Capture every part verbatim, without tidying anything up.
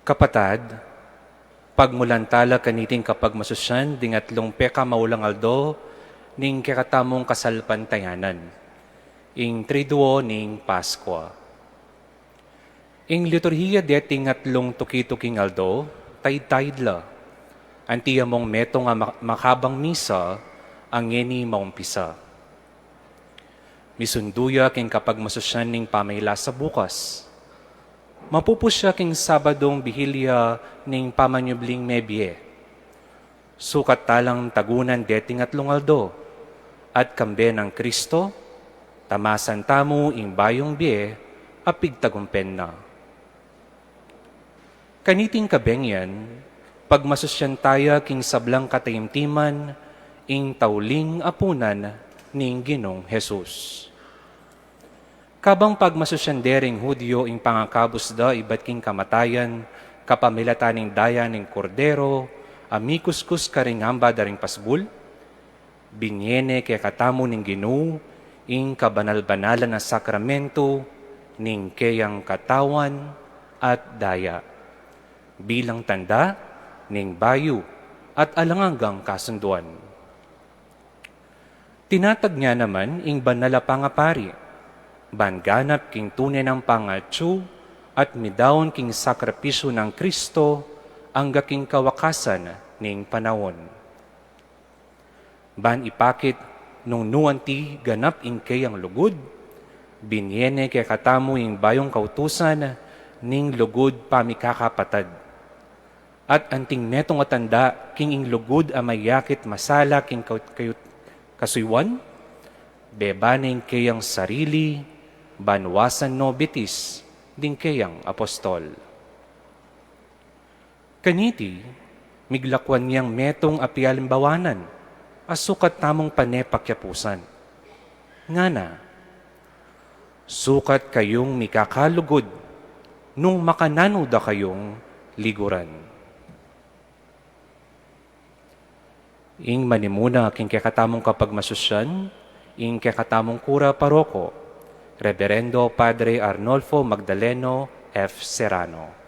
Kapatad, pagmulan tala kaniting kapagmasusyan ding atlung pekamaulang aldo ning kekatamung kasalpantayanan, ing Triduo ning Paskua. Ing liturhiya deting atlung tuki-tuking aldo, taid-taid la. Anti ya mung metung a ma-, makabang misa a ngeni maumpisa. Misundu ya king kapagmasusyan ning pamilasa bukas. Mapupus ya king Sabadung bihilya ning pamanyubling mebie. Sukat talang tagunan deting atlung aldo, at kambe nang Kristo, tamasan tamu ing bayung bie a pigtagumpen na. Kaniting kabengyan, pagmasusyan taya king sablang kataimtiman ing tauling apunan ning Ginung Jesus. Kabang pagmasusyan de ring Judio ing pangakabus da ibat king kamatayan kapamilatan ning daya ning Kordero a mikuskus karing amba da ring pasbul, binie ne kekatamu ning Ginu ing kabanal-banalan a sakramento ning keyang katawan at daya, bilang tanda ning bayu at alang anggang kasunduan. Tinatag ne naman ing banal a pangapari, ban ganap king tune nang pangatsu at midaun king sakripisyu nang Kristo angga king kawakasan ning panaun. Ban ipakit nung nu anti ganap ing keyang lugud, binie ne kekatamu ing bayung kautusan ning lugud pamikakapatad. At anting metung a tanda king ing lugud a mayakit masala king kau-, kayut-, kasuyuan, beba ne ing keyang sarili, ban wasan no bitis ding keyang apostol. Kaniti, miglakwan yang metung a pialimbawanan a sukat tamung pane pakiapusan. Ngana, sukat kayung mikakalugud nung makananu da kayung liguran. Ing manimuna king kekatamung kapagmasusyan, ing kekatamung kura paroko, Reberendo Padre Arnolfo Magdaleno F. Serrano.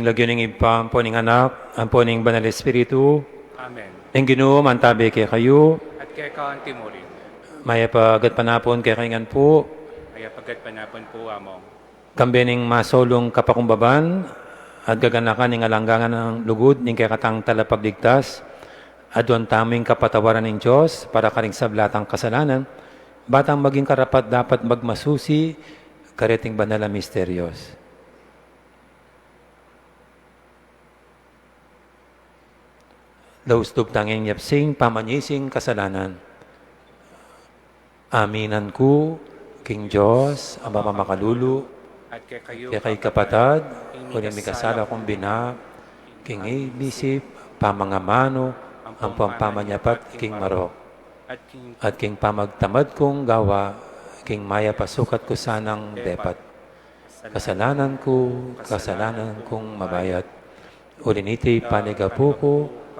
Lagyu ning Ibpa, ampo ning Anak, ampo ning Banal Espiritu. Amen. Ing Ginu mantabi kekayu. At keka antimurin. Mayap a gatpanapun kekayu ngan pu. Mayap a gatpanapun pu, Among. Kambe ning masolung kapakumbaban at gaganakan ning alang anggang lugud ning kekatang Talapagligtas, aduan tamu ing kapatawaran ning Dios para karing sablang kasalanan, ba tang maging karapat-dapat magmasusi kareting banal a misterios. Laus duptang ing yapsing pamanyising kasalanan. Aminan ku king Dios, Ama mamakalulu, at kekayu, kekayu kapatad, uling mikasala kung bina, king isip, pamangamanu, ampong pamanyapat king marok, at king pamagtamad kung gawa, king mayap a sukat ku sanang depat. Kasalanan ku, kasalanan kung mabayat. Uli niti panigapu ku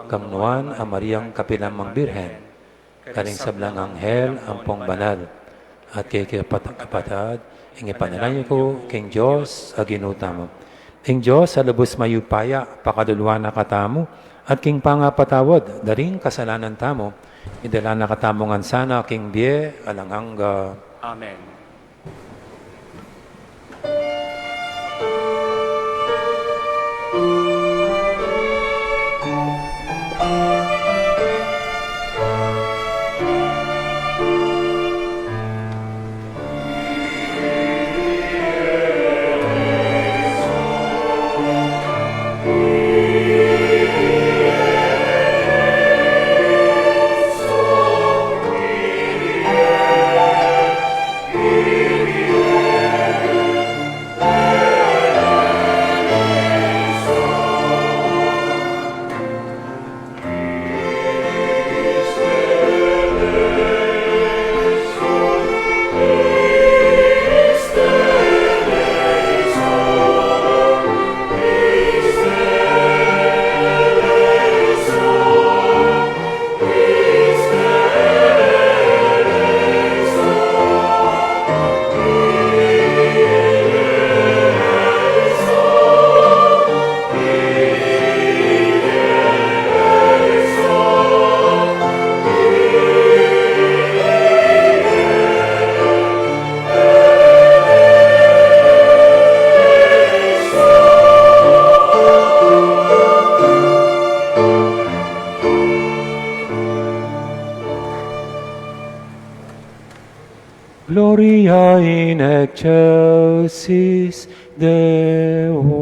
kang Nuan a Mariang kapilan mang Birhen, karing sablang anghel ampong banal, at kekayu kapat-, kapatad, ing ipanalangin ku king Dios a Ginu tamu. Ing Dios a lubus mayupaya, pakaluluan na katamu, at king pangapatawad da ring kasalanan tamu, idala na katamu ngan sana king bie alang angga. Amen. Gloria in excelsis Deo.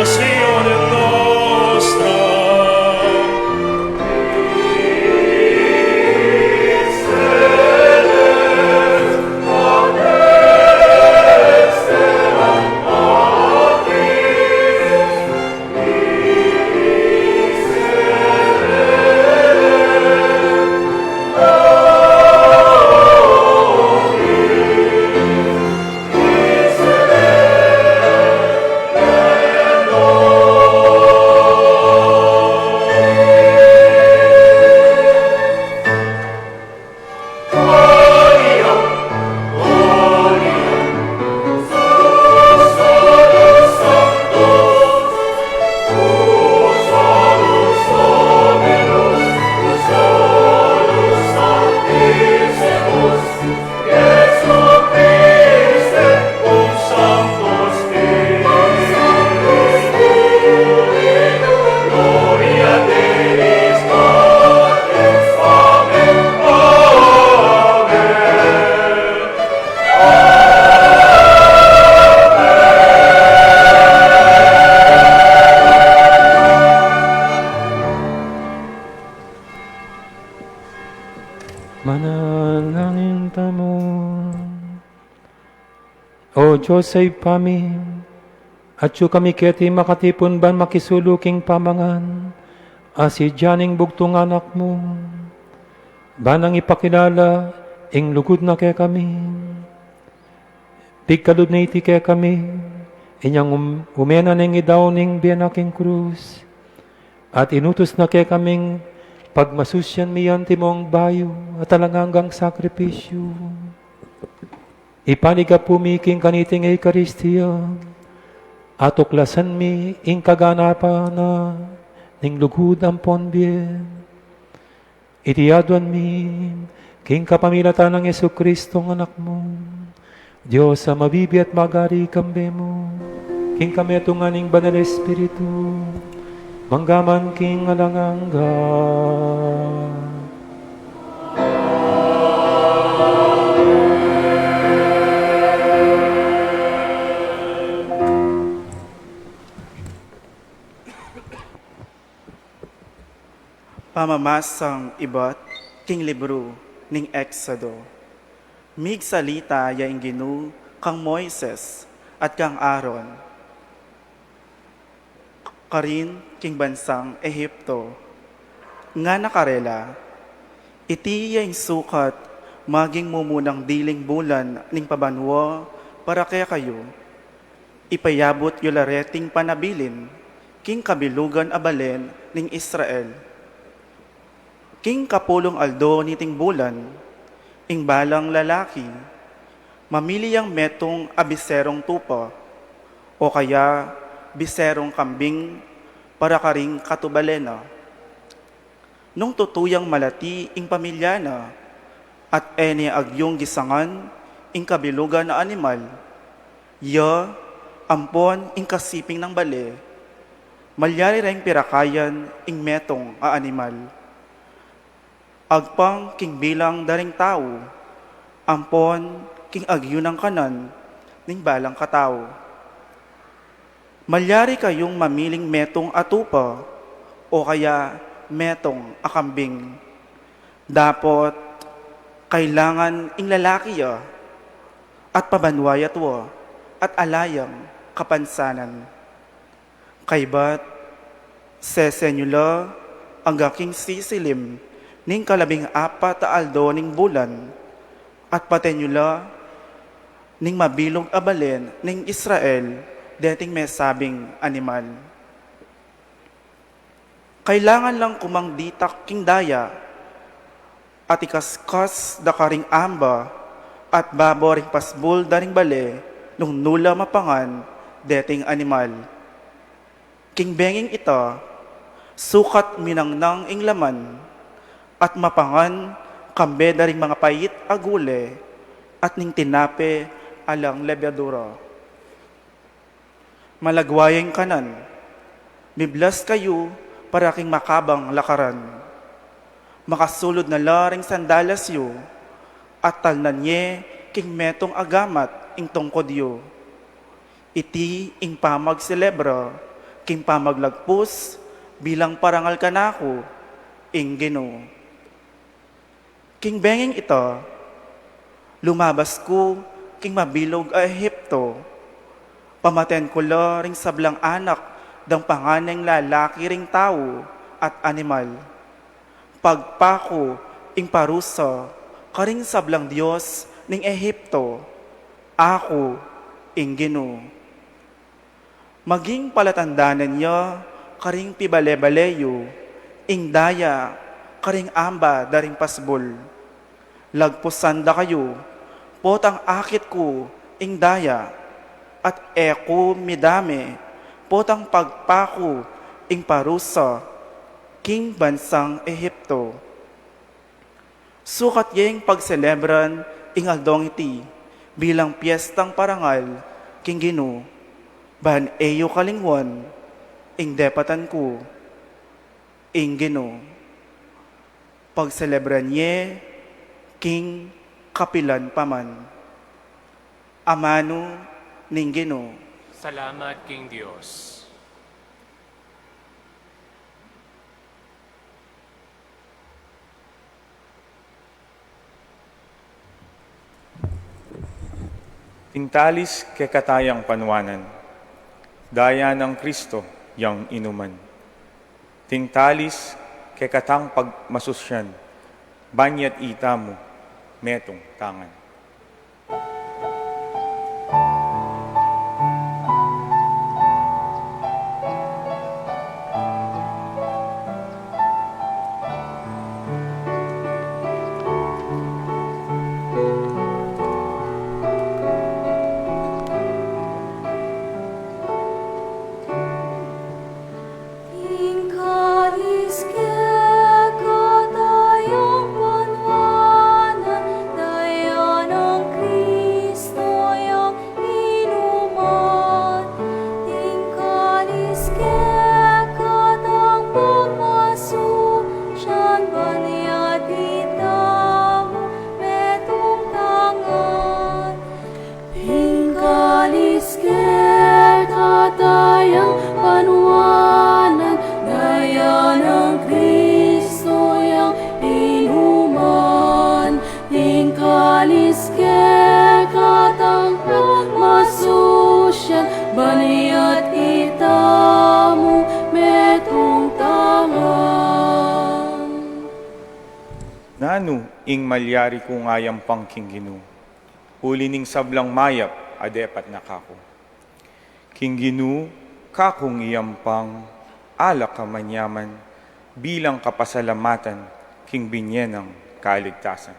Sione nostra. Manalangin tamu. O Dios a Ibpa mi, atyu kami keti makatipun ban makisulu king pamangan a sidya ning bugtung Anak mu, ban nang ipakilala ing lugud na kekami. Pigkalub na iti kekami, inyang um-, ume na ning idao ning bie na king krus, at inutus na kekaming pagmasusyan mi antimong bayu at alang anggang sakripisyu. Ipanyawad mi king kaniting Eukaristia, atuklasan mi ing kaganapan na ning lugud ampon bie. Iti aduan mi king kapamilatan nang Jesucristo, Anak mu, Dios a mabibie at magari kambe mu, king kametungan ning Banal Espiritu, mangga man king alang angga. Pamamasang ibat king libru ning Exodo. Migsalita ya ing Ginu kang Moises at kang Aaron, karin king bansang Egipto. Ngana karela, iti ya ing sukat maging mumunang diling bulan ning pabanua para kekayu. Ipayabut yu la reting panabilin king kabilugan a balen ning Israel. King kapulung aldo niting bulan, ing balang lalaki mamili yang metung a biserung tupa, o kaya biserung kambing, para karing katubalen na. Nung tutu yang malati ing pamilya na, at e ne agyung gisangan ing kabilugan a animal, ya ampon ing kasiping nang bale, malyari reng pirakayan ing metung a animal, agpang king bilang da ring tau, ampon king agyu nang kanan ning balang katau. Malyari kayung mamiling metung a tupa o kaya metung a kambing. Dapot kailangan ing lalaki ya at pabanua ya tua at ala yang kapansanan. Kaybat, sesen yu la angga king sisilim ning kalabing apat a aldo ning bulan, at paten yu la ning mabilug a balen ning Israel deting mesabing animal. Kailangan lang kumang ditak king daya, at ikaskas da karing amba at babo ring pasbul da ring bale nung nu la mapangan deting animal. King benging ita, sukat minangnang ing laman, at mapangan kambe da ring mangapait a gule, at ning tinape alang lebyadura. Malagwa ya ing kanan, miblas kayu para king makabang lakaran. Makasulud na la ring sandalas yu, at talnan ye king metung a gamat ing tungkud yu. Iti ing pamagselebra king pamaglagpus bilang parangal kanaku ing Ginu. King benging ita, lumabas ku king mabilug a Ehipto, pamaten ku la ring sablang anak dang panganeng lalaki ring tau at animal. Pagpaku ing parusa karing sablang dios ning Ehipto, aku ing Ginu. Maging palatandanan ya karing pibale-bale yu ing daya karing amba da ring pasbul. Lagpusan da kayu potang akit ku ing daya, at e ku midame potang pagpaku ing parusa king bansang Ehipto. Sukat yeng pagselebran ing aldong iti bilang piestang parangal king Ginu, ban e yu kalingwan ing depatan ku ing Ginu. Pagselebran ye king kapilan pa man. Amanu ning Ginu. Salamat king Dios. Tingtalis kekatang panuanan, daya nang Kristo yang inuman. Tingtalis kekatang pagmasusyan, baniat itamu metung tangan. Tingkalis kekatang panuanan, daya nang Kristo yang inuman. Tingkalis kekatang pagmasusyan, baniat itamu metung tangan. Tingkalis kekatang panuanan, daya nang Kristo yang inuman. Tingkalis kekatang pagmasusyan, baniat itamu metung tangan. Nanu ing malyari kung ayampang king Ginu, uli ning sablang mayap a depat na kaku? King Ginu kakung iyampang alak a manyaman bilang kapasalamatan king binye nang kaligtasan.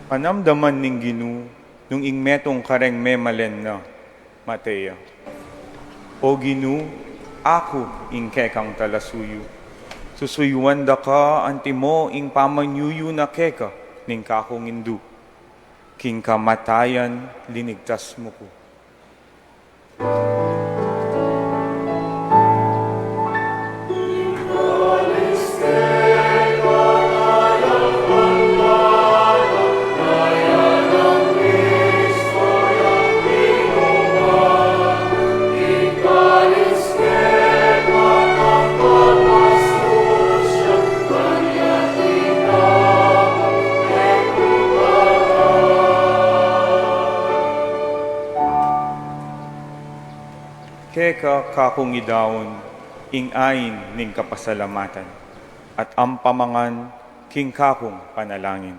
Panamdaman ning Ginu nung ing metung kareng memalen na, mate ya. O Ginu, aku ing kekang talasuyu. Susuyuan da ka antimo ing pamanyuyu na keka ning kakung indu. King kamatayan linigtas mu ku. Keka kakung idaun ing ain ning kapasalamatan, at ampamangan king kakung panalangin.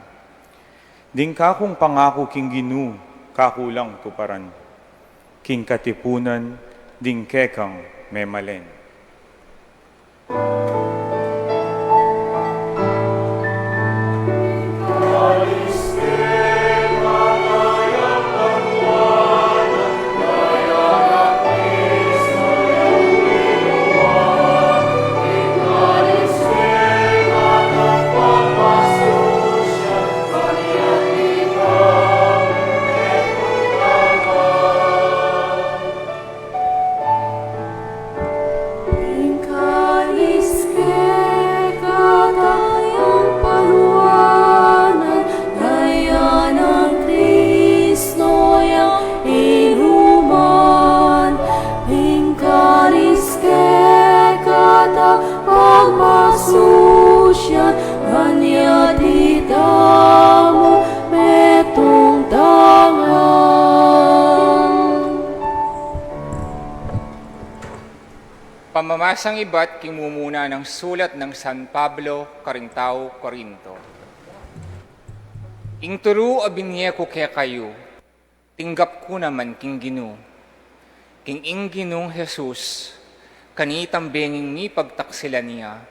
Ding kakung pangaku king Ginu, kaku lang tuparan, king katipunan ding kekang memalen. Pasang ibat king mumuna nang sulat nang San Pablo karing tau Corinto. Ing turu a binie ku kekayu, tinggap ku naman king Ginu. King ing Ginung Jesus, kanitang benging mipagtaksilan ya,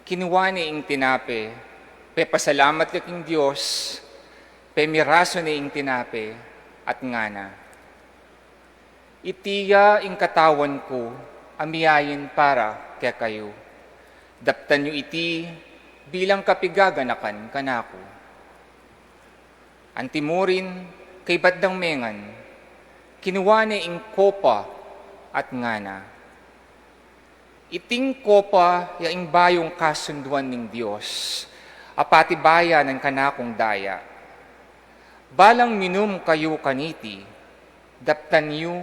kinua ne ing tinape, pepasalamat ya king Dios, pemirasu ne ing tinape, at ngana: Iti ya ing katawan ku, a miyayin para kekayu. Daptan yu iti bilang kapigaganakan kanaku. Antimurin, kaybat dang mengan, kinua ne ing kopa at ngana: Iting kopa ya ing bayung kasunduan ning Dios, a patibayan nang kanakung daya. Balang minum kayu kaniti, daptan yu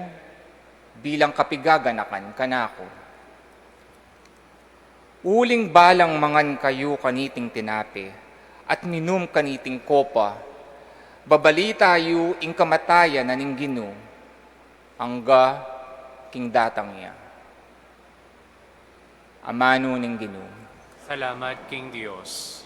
bilang kapigaganakan kanaku. Uling balang mangan kayu kaniting tinape at minum kaniting kopa, babalita yu ing kamatayan na ning Ginu, angga king datang ya. Amanu ning Ginu. Salamat king Dios.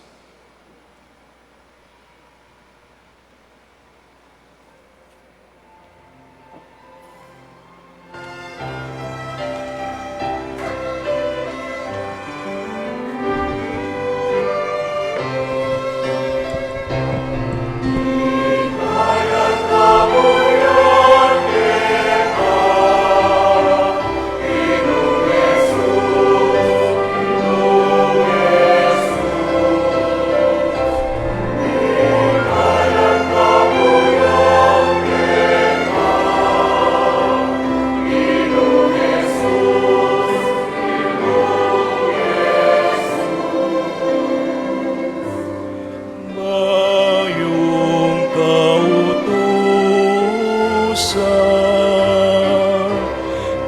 Mayung kautusan,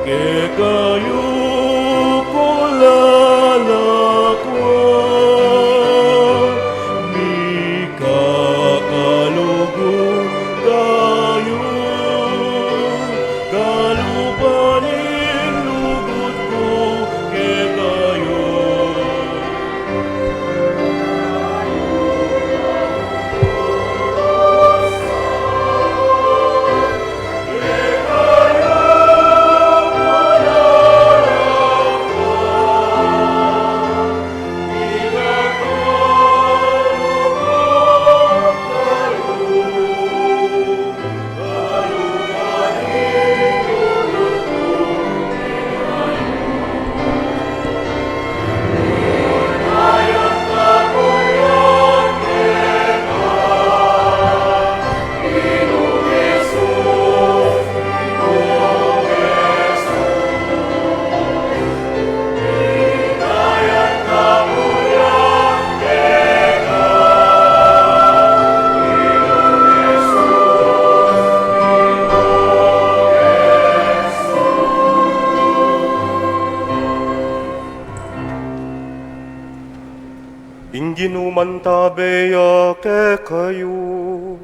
kekayu ku lalakwan, mikakalugud kayu, kalupa ning lugud ku kekayu. Ing Ginu mantabe ya kekayu.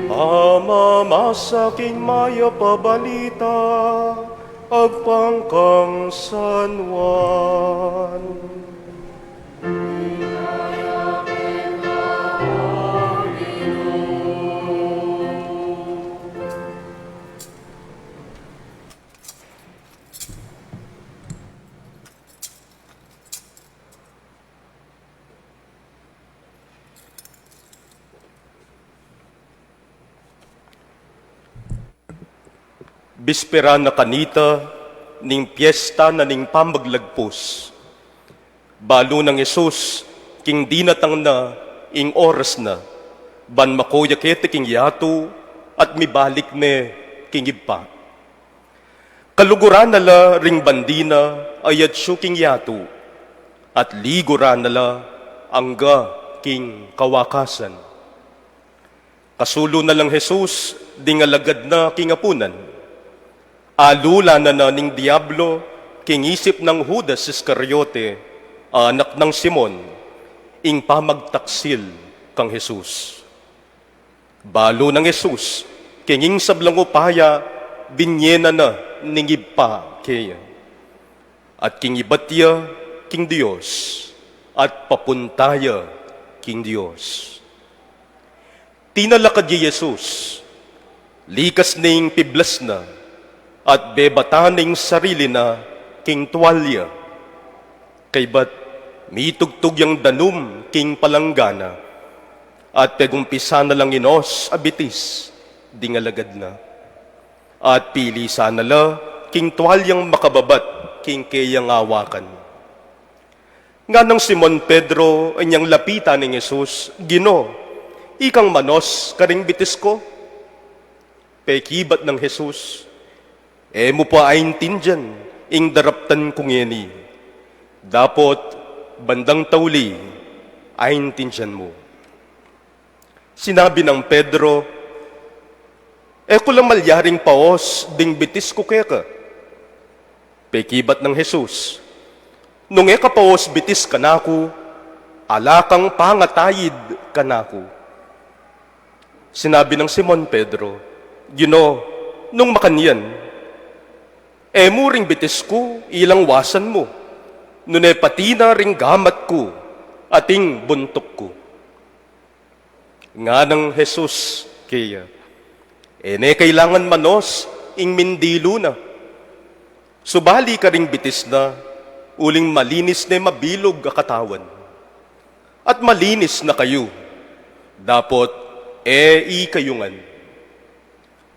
Amamasa king mayap a balita agpang kang San Juan. Bispera na kanita ning piesta na ning Pamaglagpus. Balu nang Jesus, king dinatang na ing oras na, ban mako ya keti king yatu at mibalik ne king Ibpa. Kaluguran na la ring bandi na a yatsu king yatu, at liguran na la angga king kawakasan. Kasulu na lang Jesus ding alagad na king apunan. Alulanan na ning Diablo king isip nang Judas Iscariote, anak nang Simon, ing pamagtaksil kang Jesus. Balu nang Jesus, King ing sablang upaya, binie na na ning Ibpa keya. At king ibat ya king Dios, at papunta ya king Dios. Tinalakad ya i Jesus, likas ning piblas na, at bebatan ing sarili na king tualya. Kaybat mitugtug yang danum king palanggana, at pegumpisa na lang inos a bitis ding alagad na. At pilisan na la king tualyang makababat king keyang awakan. Nganang Simon Pedro, inyang lapitan nang Jesus, "Ginu, ikang manos karing bitis ku?" Pekibat nang Jesus, "E mu pa aintindian ing daraptan ku ngeni. Dapot bandang tauli, aintindian mu." Sinabi nang Pedro, "E ku la malyaring paos ding bitis ku keka." Pekibat nang Jesus, "Nung e ka paos bitis kanaku, ala kang pangatayid kanaku." Sinabi nang Simon Pedro, "Ginu, nung makanyan, e mu ring bitis ku ilangwasan mu, nune pati na ring gamat ku at ing buntuk ku." Nganang Jesus keya, "E ne kailangan manos ing mindilu na. Subali karing bitis na, uling malinis ne mabilug a katawan. At malinis na kayu, dapot e ikayu ngan."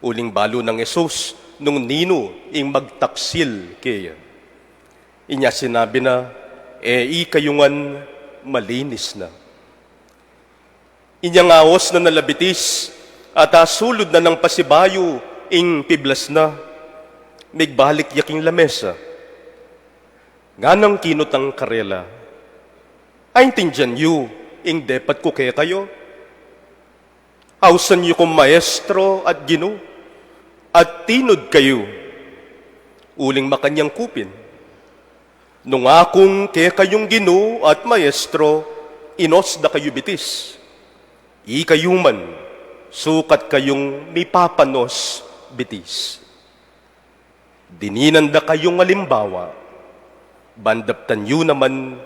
Uling balu nang Jesus nung ninu ing magtaksil keya. Inya sinabi na, "E ikayu ngan, malinis na." Inyang aos na na la bitis, at asulud na nang pasibayu ing piblas na, migbalik ya king lamesa. Nganang kinutang karela, "Aintindian yu ing depat ku kekayu? Ausan yu kung Maestro at Ginu, at tinud kayu." Uling makanyan kupin, "Nung akung kekayung Ginu at Maestro, inos da kayu bitis. Ikayu man, sukat kayung mipapanos bitis. Dininan da kayung alimbawa, ban daptan yu naman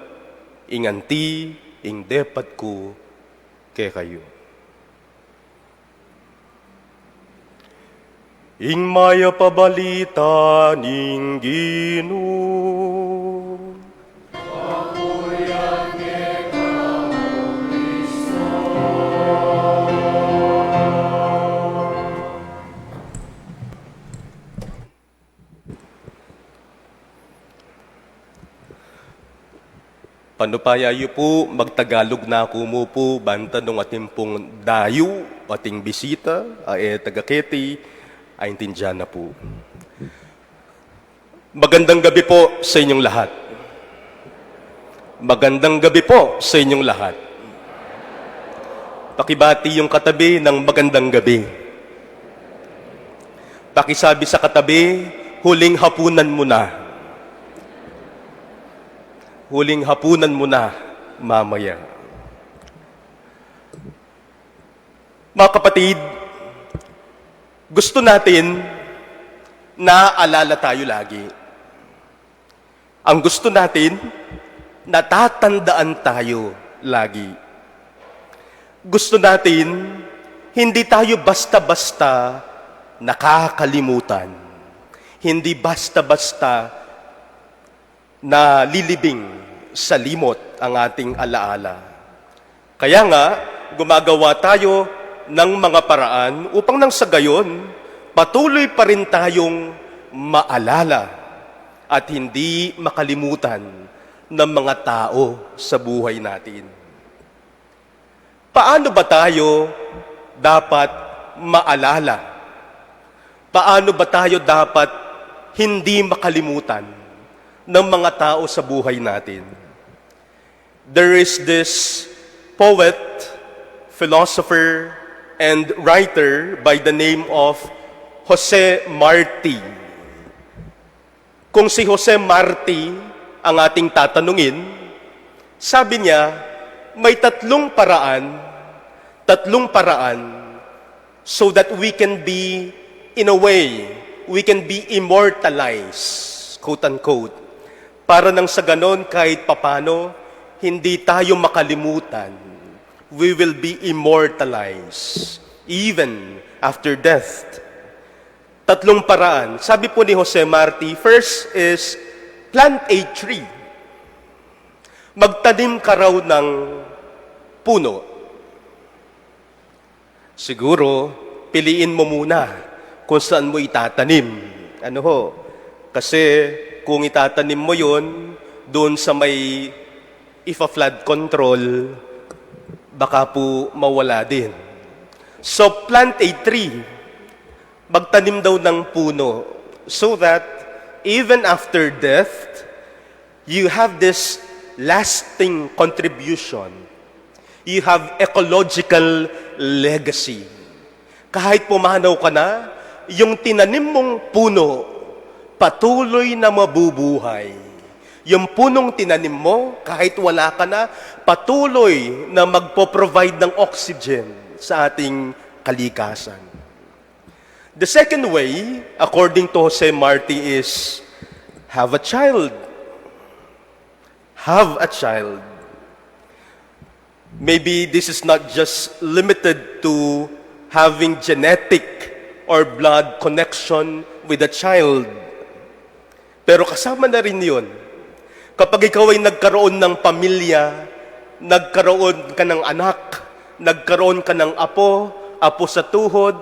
ing anti ing depat ku kekayu." Ing mayap a balita ning Ginu. Panupaya yu pu, magtagalog na ku mu pu, banta nung atin pung dayu, ating bisita, a e taga keti, aintindian na pu. Magandang gabi po sa inyong lahat. Magandang gabi po sa inyong lahat. Pakibati yung katabi ng magandang gabi. Pakisabi sa katabi, "Huling hapunan mo na. Huling hapunan mo na mamaya." Mga kapatid, gusto natin naalala tayo lagi. Ang gusto natin, natatandaan tayo lagi. Gusto natin, hindi tayo basta-basta nakakalimutan. Hindi basta-basta nalilibing sa limot ang ating alaala. Kaya nga, gumagawa tayo ng mga paraan upang nang sa gayon, patuloy pa rin tayong maalala at hindi makalimutan ng mga tao sa buhay natin. Paano ba tayo dapat maalala? Paano ba tayo dapat hindi makalimutan ng mga tao sa buhay natin? There is this poet, philosopher, and writer by the name of Jose Marti. Kung si Jose Marti ang ating tatanungin, sabi niya, may tatlong paraan, tatlong paraan So that we can be, in a way, we can be immortalized, quote unquote. Para nang sa ganon, kahit papano, hindi tayo makalimutan. We will be immortalized, even after death. Tatlong paraan. Sabi po ni Jose Marti, first is plant a tree. Magtanim ka raw ng puno. Siguro, piliin mo muna kung saan mo itatanim. Ano ho? Kasi kung itatanim mo yon doon sa may ifa-flood control, baka po mawala din. So, plant a tree. Magtanim daw ng puno so that even after death, you have this lasting contribution. You have ecological legacy. Kahit pumanaw ka na, yung tinanim mong puno, patuloy na mabubuhay. Yung punong tinanim mo, kahit wala ka na, patuloy na magpo-provide ng oxygen sa ating kalikasan. The second way, according to Jose Marti, is have a child. Have a child. Maybe this is not just limited to having genetic or blood connection with a child. Pero kasama na rin yun. Kapag ikaw ay nagkaroon ng pamilya, nagkaroon ka ng anak, nagkaroon ka ng apo, apo sa tuhod,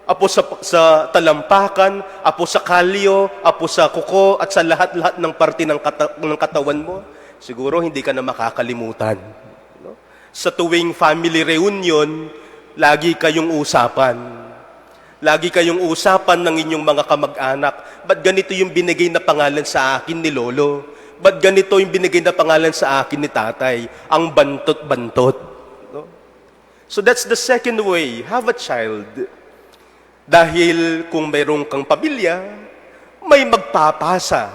apo sa, sa talampakan, apo sa kalyo, apo sa kuko, at sa lahat-lahat ng parte ng, kata- ng katawan mo, siguro hindi ka na makakalimutan. No? Sa tuwing family reunion, lagi kayong usapan. Lagi kayong usapan ng inyong mga kamag-anak. Ba't ganito yung binigay na pangalan sa akin ni Lolo? Ba't ganito yung binigay na pangalan sa akin ni Tatay? Ang bantot-bantot. No? So that's the second way. Have a child. Dahil kung mayroon kang pamilya, may magpapasa.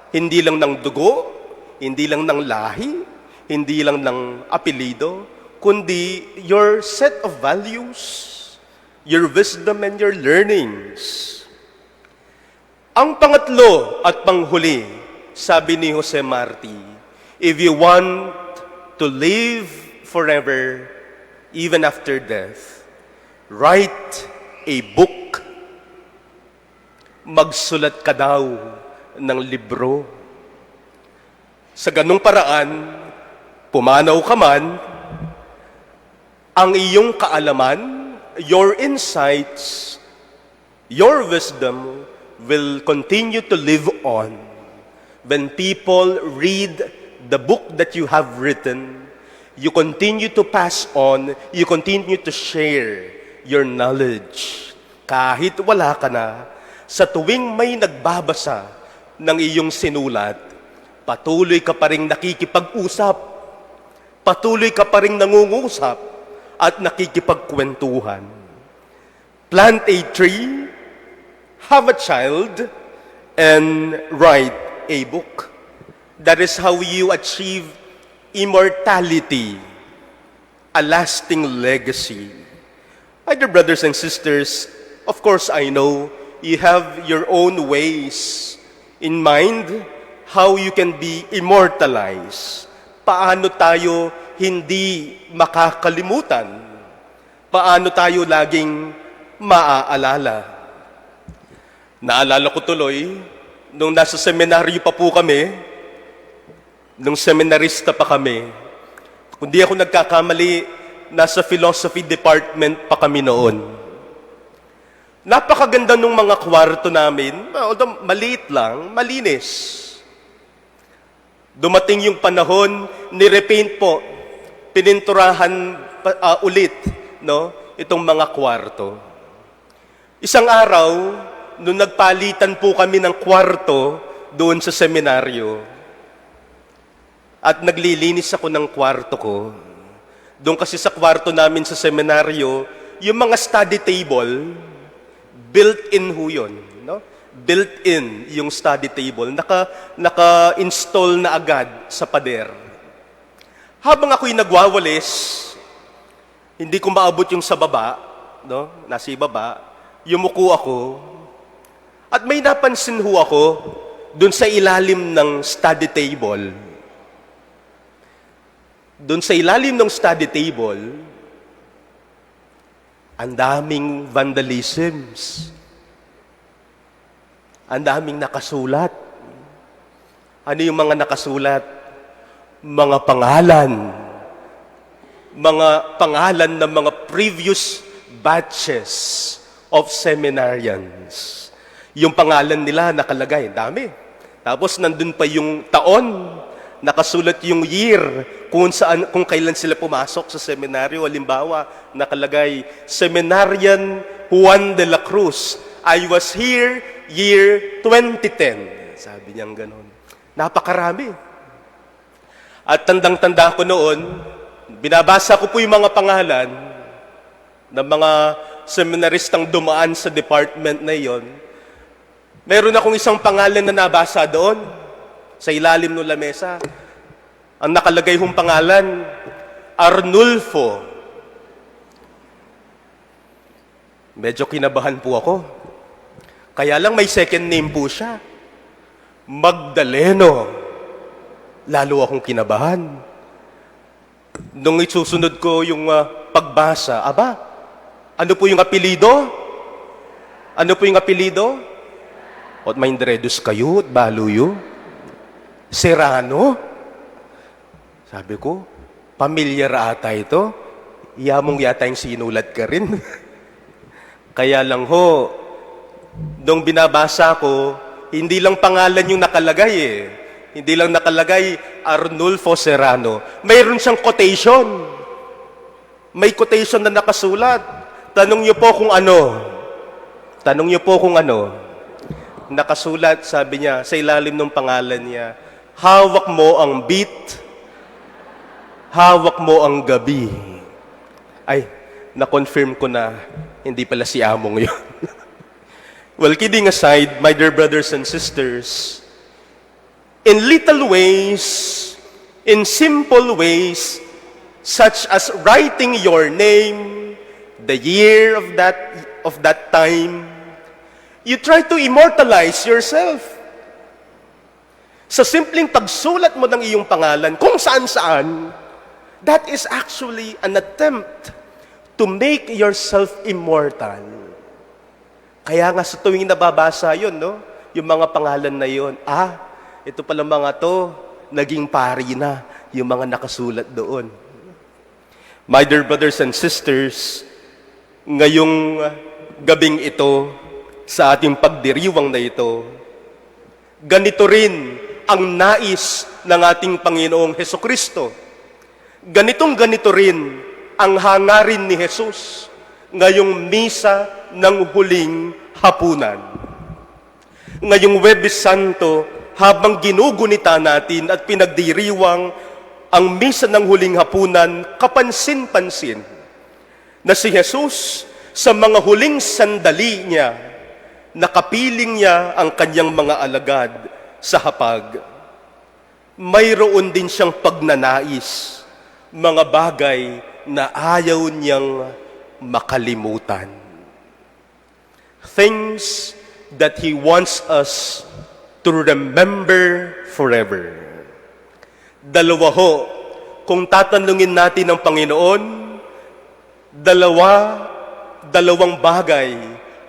Hindi lang ng dugo, hindi lang ng lahi, hindi lang ng apelyido, kundi your set of values, your wisdom and your learnings. Ang pangatlo at panghuli, sabi ni Jose Marti, if you want to live forever, even after death, write a book. Magsulat ka daw ng libro. Sa ganung paraan, pumanaw ka man, ang iyong kaalaman, your insights, your wisdom will continue to live on. When people read the book that you have written, you continue to pass on, you continue to share your knowledge. Kahit wala ka na, sa tuwing may nagbabasa ng iyong sinulat, patuloy ka pa ring nakikipag-usap, patuloy ka pa ring nangungusap at nakikipagkwentuhan. Plant a tree, have a child, and write a book. That is how you achieve immortality, a lasting legacy. My dear brothers and sisters, of course I know you have your own ways in mind how you can be immortalized. Paano tayo hindi makakalimutan? Paano tayo laging maaalala? Naalala ko tuloy, nung nasa seminaryo pa po kami, nung seminarista pa kami, kung di ako nagkakamali, nasa philosophy department pa kami noon. Napakaganda nung mga kwarto namin, although maliit lang, malinis. Dumating yung panahon, nirepaint po, pininturahan pa- ah, ulit, no, itong mga kwarto. Isang araw, nung nagpalitan po kami ng kwarto doon sa seminaryo, at naglilinis ako ng kwarto ko, doon kasi sa kwarto namin sa seminaryo, yung mga study table, built-in ho yun, no? Built-in yung study table. Naka, naka-install na agad sa pader. Habang ako'y nagwawalis, hindi ko maabot yung sa baba, no? Nasa ibaba, yumuko ako, at may napansin ho ako dun sa ilalim ng study table. Dun sa ilalim ng study table, ang daming vandalisms. Ang daming nakasulat. Ano yung mga nakasulat? Mga pangalan. Mga pangalan ng mga previous batches of seminarians. Yung pangalan nila nakalagay, dami. Tapos nandun pa yung taon, nakasulat yung year kung saan, kung kailan sila pumasok sa seminaryo. Halimbawa, nakalagay, "Seminarian Juan de la Cruz, I was here year twenty ten." Sabi niyang ganun. Napakarami. At tandang-tanda ko noon, binabasa ko po yung mga pangalan ng mga seminaristang dumaan sa department na iyon. Meron akong isang pangalan na nabasa doon, sa ilalim ng lamesa. Ang nakalagay hong pangalan, Arnulfo. Medyo kinabahan po ako. Kaya lang may second name po siya. Magdaleno. Lalo akong kinabahan. Nung isusunod ko yung, ah, pagbasa, aba, ano po yung apelido? Ano po yung apelido? Ot maindredos kayo, at balu yu. Serrano? Sabi ko, pamilyar ata ito. Iya mong yata yung sinulat ka rin. Kaya lang ho, nung binabasa ko, hindi lang pangalan yung nakalagay eh. Hindi lang nakalagay Arnulfo Serrano. Mayroon siyang quotation. May quotation na nakasulat. Tanong niyo po kung ano. Tanong niyo po kung ano. Nakasulat, sabi niya, sa ilalim ng pangalan niya, "Hawak mo ang beat, hawak mo ang gabi." Ay, na-confirm ko na hindi pala si Among yun. Well, kidding aside, my dear brothers and sisters, in little ways, in simple ways, such as writing your name, the year of that, of that time, you try to immortalize yourself. Sa simpleng pagsulat mo ng iyong pangalan, kung saan-saan, that is actually an attempt to make yourself immortal. Kaya nga sa tuwing nababasa yun, no? Yung mga pangalan na yun, ah, ito pala mga to, naging pari na yung mga nakasulat doon. My dear brothers and sisters, ngayong gabing ito, sa ating pagdiriwang na ito, ganito rin ang nais ng ating Panginoong Hesukristo. Ganitong ganito rin ang hangarin ni Jesus ngayong misa ng huling hapunan. Ngayong Huwebes Santo, habang ginugunita natin at pinagdiriwang ang misa ng huling hapunan, kapansin-pansin na si Jesus, sa mga huling sandali niya, nakapiling niya ang kanyang mga alagad sa hapag. Mayroon din siyang pagnanais, mga bagay na ayaw niyang makalimutan. Things that He wants us to remember forever. Dalawa ho, kung tatanungin natin ang Panginoon, dalawa, dalawang bagay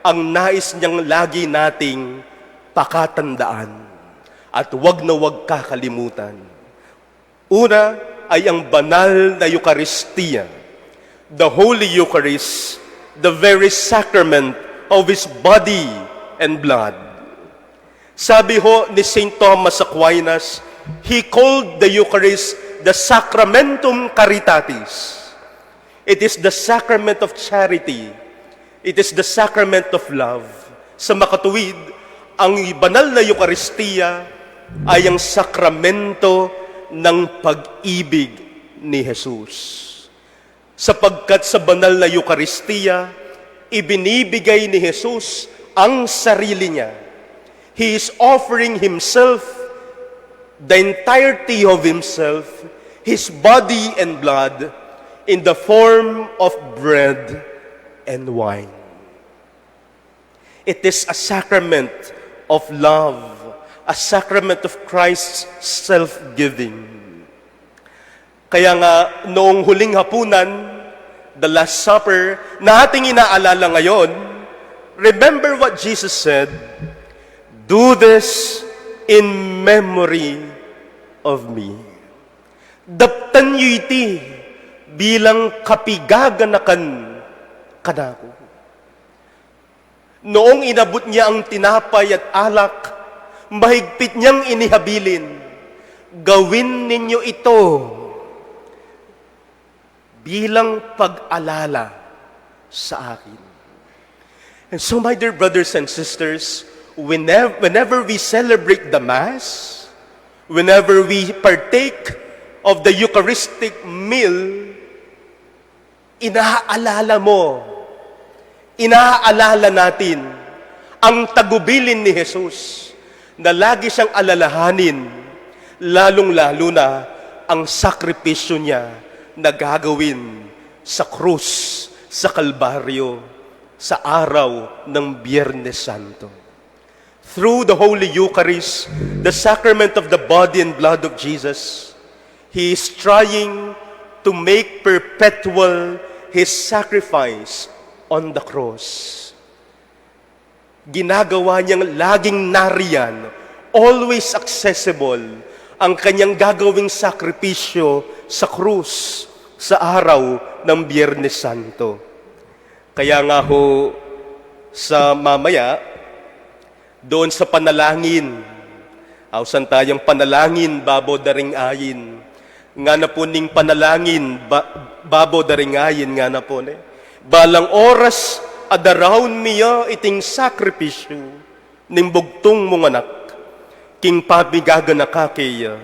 ang nais niyang lagi nating pakatandaan at wag na wag kakalimutan. Una ay ang banal na Eucharistia, the Holy Eucharist, the very sacrament of His body and blood. Sabi ho ni Saint Thomas Aquinas, he called the Eucharist the Sacramentum Caritatis. It is the sacrament of charity. It is the sacrament of love. Sa makatuwid, ang banal na Eucharistia ay ang sakramento ng pag-ibig ni Jesus. Sapagkat sa banal na Eucharistia, ibinibigay ni Jesus ang sarili niya. He is offering himself, the entirety of himself, his body and blood, in the form of bread and wine. It is a sacrament of love, a sacrament of Christ's self-giving. Kaya nga, noong huling hapunan, the Last Supper, na ating inaalala ngayon, remember what Jesus said, "Do this in memory of me." Daptan yu iti bilang kapigaganakan kanaku. Noong inabot niya ang tinapay at alak, mahigpit niyang inihabilin, "Gawin ninyo ito bilang pag-alala sa akin." And so, my dear brothers and sisters, whenever, whenever we celebrate the Mass, whenever we partake of the Eucharistic meal, inaalala mo, inaalala natin ang tagubilin ni Jesus na lagi siyang alalahanin, lalong-lalo na ang sakripisyo niya na gagawin sa krus, sa Kalbaryo, sa araw ng Biyernes Santo. Through the Holy Eucharist, the sacrament of the body and blood of Jesus, He is trying to make perpetual His sacrifice on the cross. Ginagawa niyang laging nariyan, always accessible, ang kanyang gagawing sakripisyo sa krus sa araw ng Biyernes Santo. Kaya nga ho, sa mamaya, doon sa panalangin, ausan tayang panalangin babo da ring ayin. Ngana pu ning panalangin ba-, babo da ring ayin, ngana pu ne, "Balang oras adaraun mi ya iting sakripisyu ning bugtung mung anak, king pamigaganaka keya,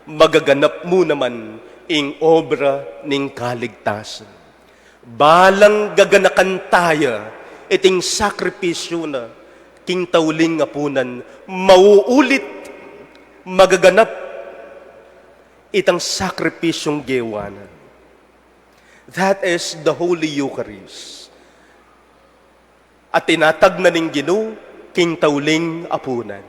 magaganap mu naman ing obra ning kaligtasan." Balang gaganakan taya iting sakripisyu na king tauling apunan, mauulit, magaganap itang sakripisyung gewa na. That is the Holy Eucharist. At tinatag na ning Ginu king tauling apunan.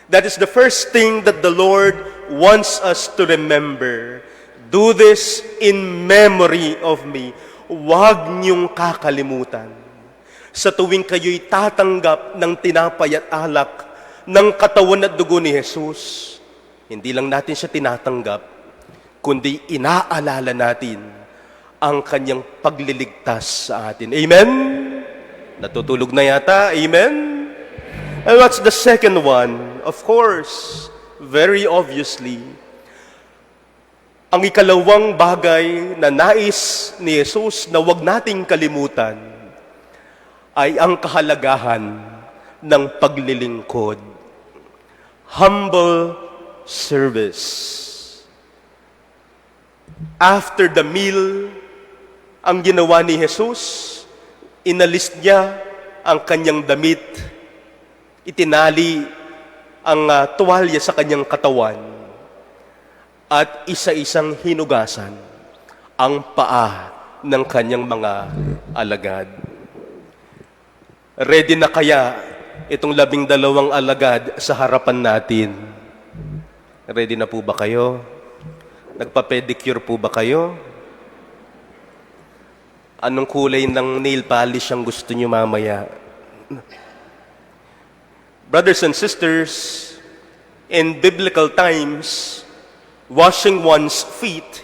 That is the first thing that the Lord wants us to remember. "Do this in memory of me." Huwag niyong kakalimutan. Sa tuwing kayo'y tatanggap ng tinapay at alak, ng katawan at dugo ni Jesus, hindi lang natin siya tinatanggap, kundi inaalala natin ang kanyang pagliligtas sa atin. Amen? Natutulog na yata. Amen? And what's the second one? Of course, very obviously, ang ikalawang bagay na nais ni Jesus na huwag nating kalimutan ay ang kahalagahan ng paglilingkod. Humble service. After the meal, ang ginawa ni Jesus, inalis niya ang kanyang damit, itinali ang, ah, tuwalya sa kanyang katawan, at isa-isang hinugasan ang paa ng kanyang mga alagad. Ready na kaya itong labing dalawang alagad sa harapan natin? Ready na po ba kayo? Nagpa-pedicure po ba kayo? Anong kulay ng nail polish ang gusto nyo mamaya? Brothers and sisters, in biblical times, washing one's feet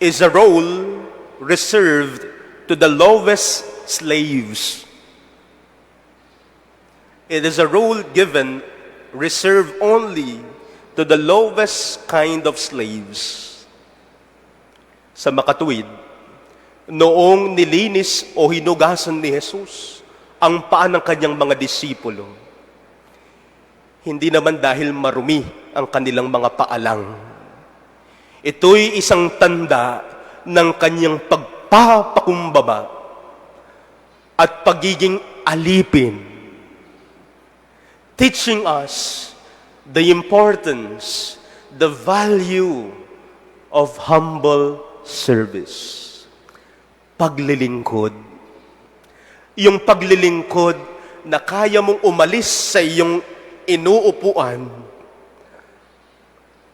is a role reserved to the lowest slaves. It is a role given, reserved only to the lowest kind of slaves. Sa makatuwid, noong nilinis o hinugasan ni Jesus ang paa ng kanyang mga disipulo, hindi naman dahil marumi ang kanilang mga paa lang. Ito'y isang tanda ng kanyang pagpapakumbaba at pagiging alipin, teaching us the importance, the value of humble service. Paglilingkod. Yung paglilingkod na kaya mong umalis sa iyong inuupuan,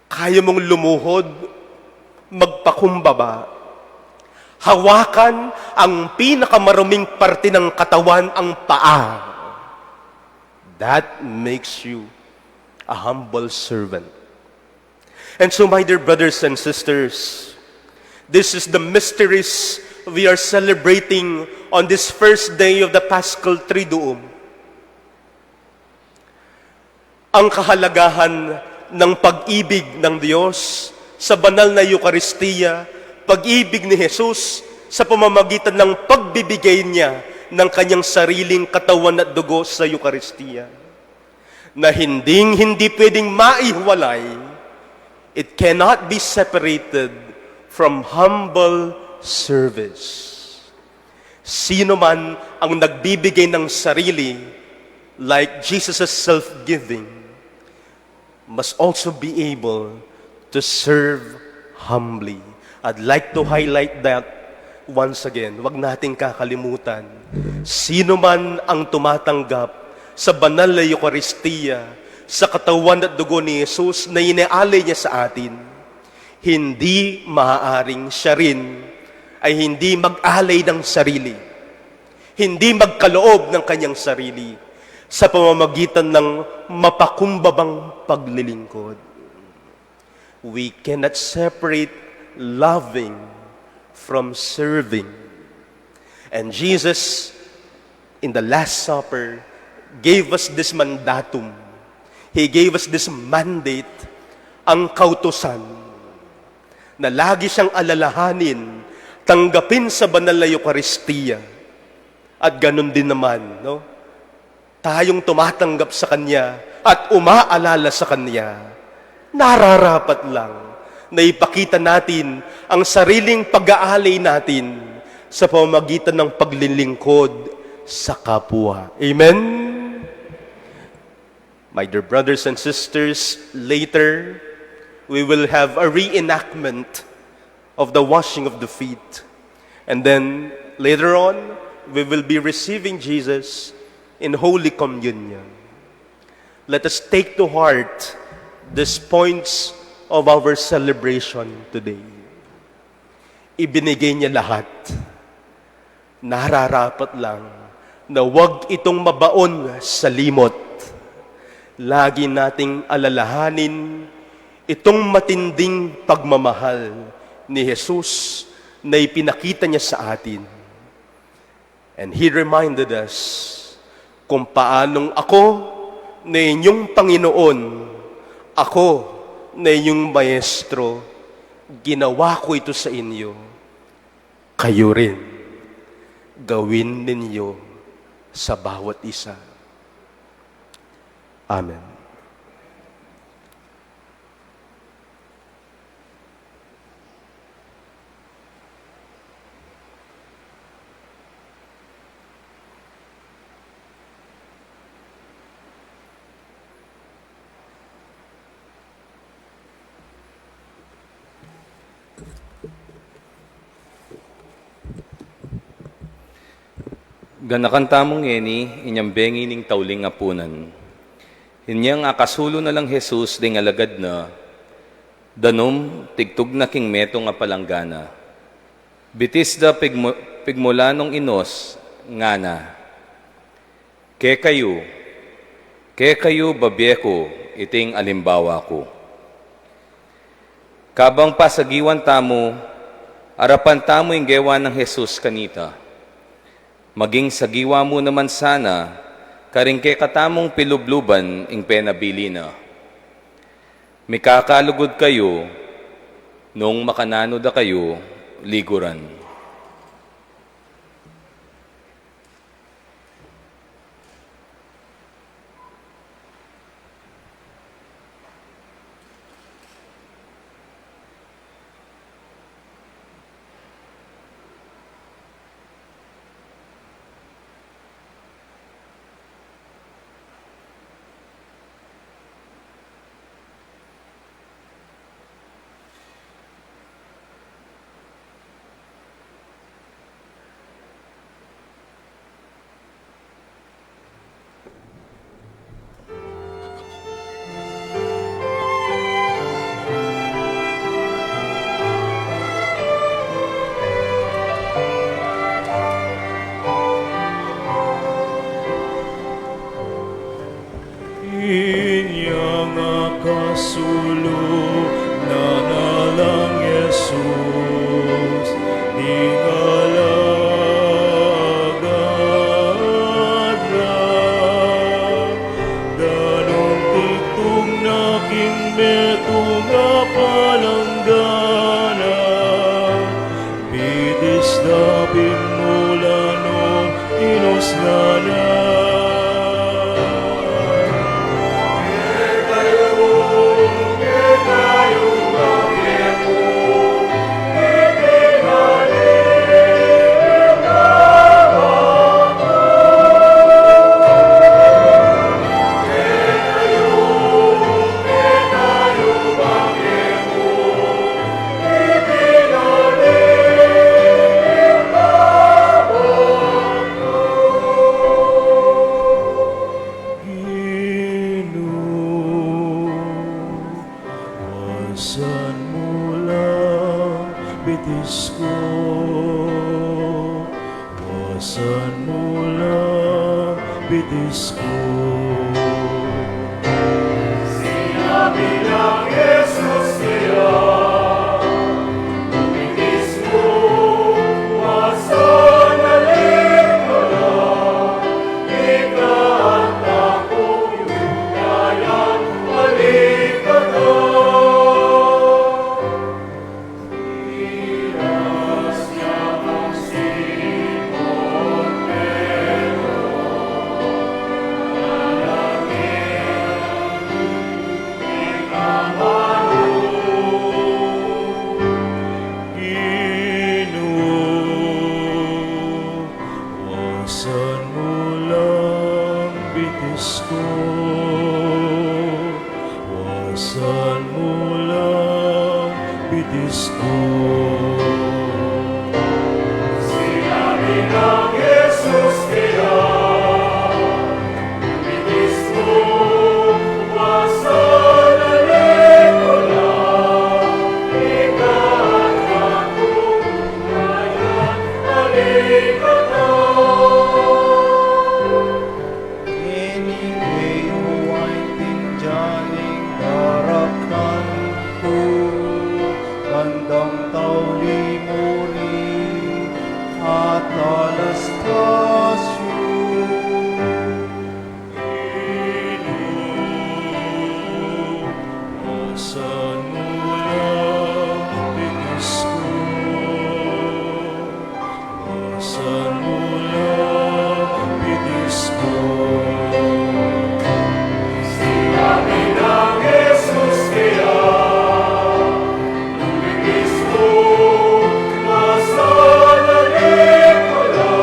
kaya mong lumuhod, magpakumbaba, hawakan ang pinakamaruming parte ng katawan, ang paa. That makes you a humble servant. And so, my dear brothers and sisters, this is the mysteries we are celebrating on this first day of the Paschal Triduum. Ang kahalagahan ng pag-ibig ng Diyos sa banal na Eukaristiya, pag-ibig ni Jesus sa pamamagitan ng pagbibigay niya ng kanyang sariling katawan at dugo sa Eukaristiya, na hinding-hindi pwedeng maihiwalay, it cannot be separated from humble service. Sino man ang nagbibigay ng sarili, like Jesus' self-giving, must also be able to serve humbly. I'd like to highlight that once again. Huwag nating kakalimutan. Sino man ang tumatanggap sa banal na Eukaristiya, sa katawan at dugo ni Jesus na inaalay niya sa atin, hindi maaaring siya rin ay hindi mag-alay ng sarili, hindi magkaloob ng kanyang sarili sa pamamagitan ng mapakumbabang paglilingkod. We cannot separate loving from serving. And Jesus, in the Last Supper, gave us this mandatum. He gave us this mandate, ang kautusan, na lagi siyang alalahanin, tanggapin sa banal na Eukaristiya. At ganun din naman, no? Tayong tumatanggap sa Kanya at umaalala sa Kanya, nararapat lang na ipakita natin ang sariling pag-aalay natin sa pamamagitan ng paglilingkod sa kapwa. Amen? My dear brothers and sisters, later we will have a reenactment of the washing of the feet. And then later on, we will be receiving Jesus in Holy Communion. Let us take to heart these points of our celebration today. Ibinigay niya lahat. Nararapat lang na wag itong mabaon sa limot. Lagi nating alalahanin itong matinding pagmamahal ni Jesus na ipinakita niya sa atin. And He reminded us, "Kung paanong ako na inyong Panginoon, ako na inyong Maestro, ginawa ko ito sa inyo. Kayo rin, gawin ninyo sa bawat isa." Amen. Ganakan tamu ngeni inyang bengi ning tauling apunan. Inyang akasulu na lang Jesus ding alagad na, danum tigtug na king metung a palanggana. Bitis da pigmu-, pigmulan nung inus, ngana, "Kekayu, kekayu babie ku iting alimbawa ku." Kabang pasagiwan tamu, arapan tamu ing gewa nang Jesus kanita. Maging sagiwa mu naman sana karing kekatamung pilubluban ing penabili na. Mikakalugud kayu nung makananu da kayu liguran. bitis ku. Sinabi nang Jesus kaya, bitis mu, masanali ka la, ika at aku, ing dayan, balik ka la. Ginu, wasan mu lang bitis ku. Wasan mu lang bitis ku. Sinabi nang Jesus kaya, bitis mu, masanali ka la, ika at aku, ing dayan, balik ka la. Ngeni keyu atin dyan ing daratnan ku, bandang tauli mu rin at alastas yu. Ginu, wasan mu lang bitis ku. Wasan mu lang bitis ku. Sinabi nang Jesus kaya, bitis mu, masanali ka la,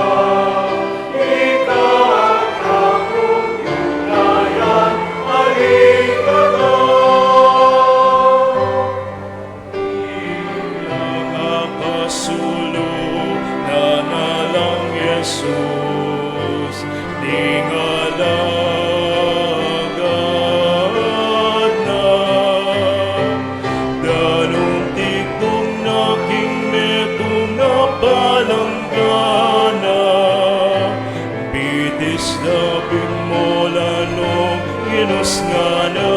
ika at aku, ing dayan, balik ka la. Ing nakakasulu na na lang Jesus, ning alagad na. Danum tiktung na king metung a palanggana, bitis da bing molanung inus ngana.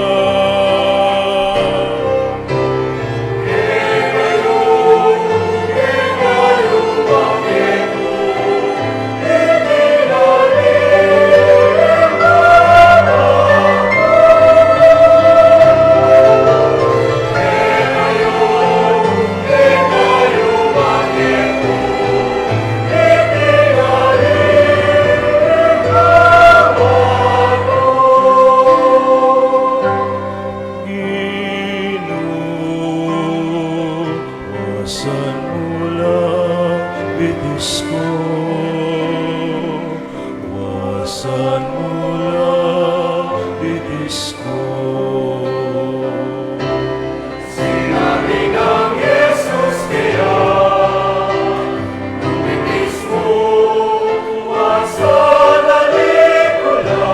Ginu, wasan mu lang bitis ku. Wasan mu lang bitis ku. Sinabi nang Jesus kaya, bitis mu, masanali ka la,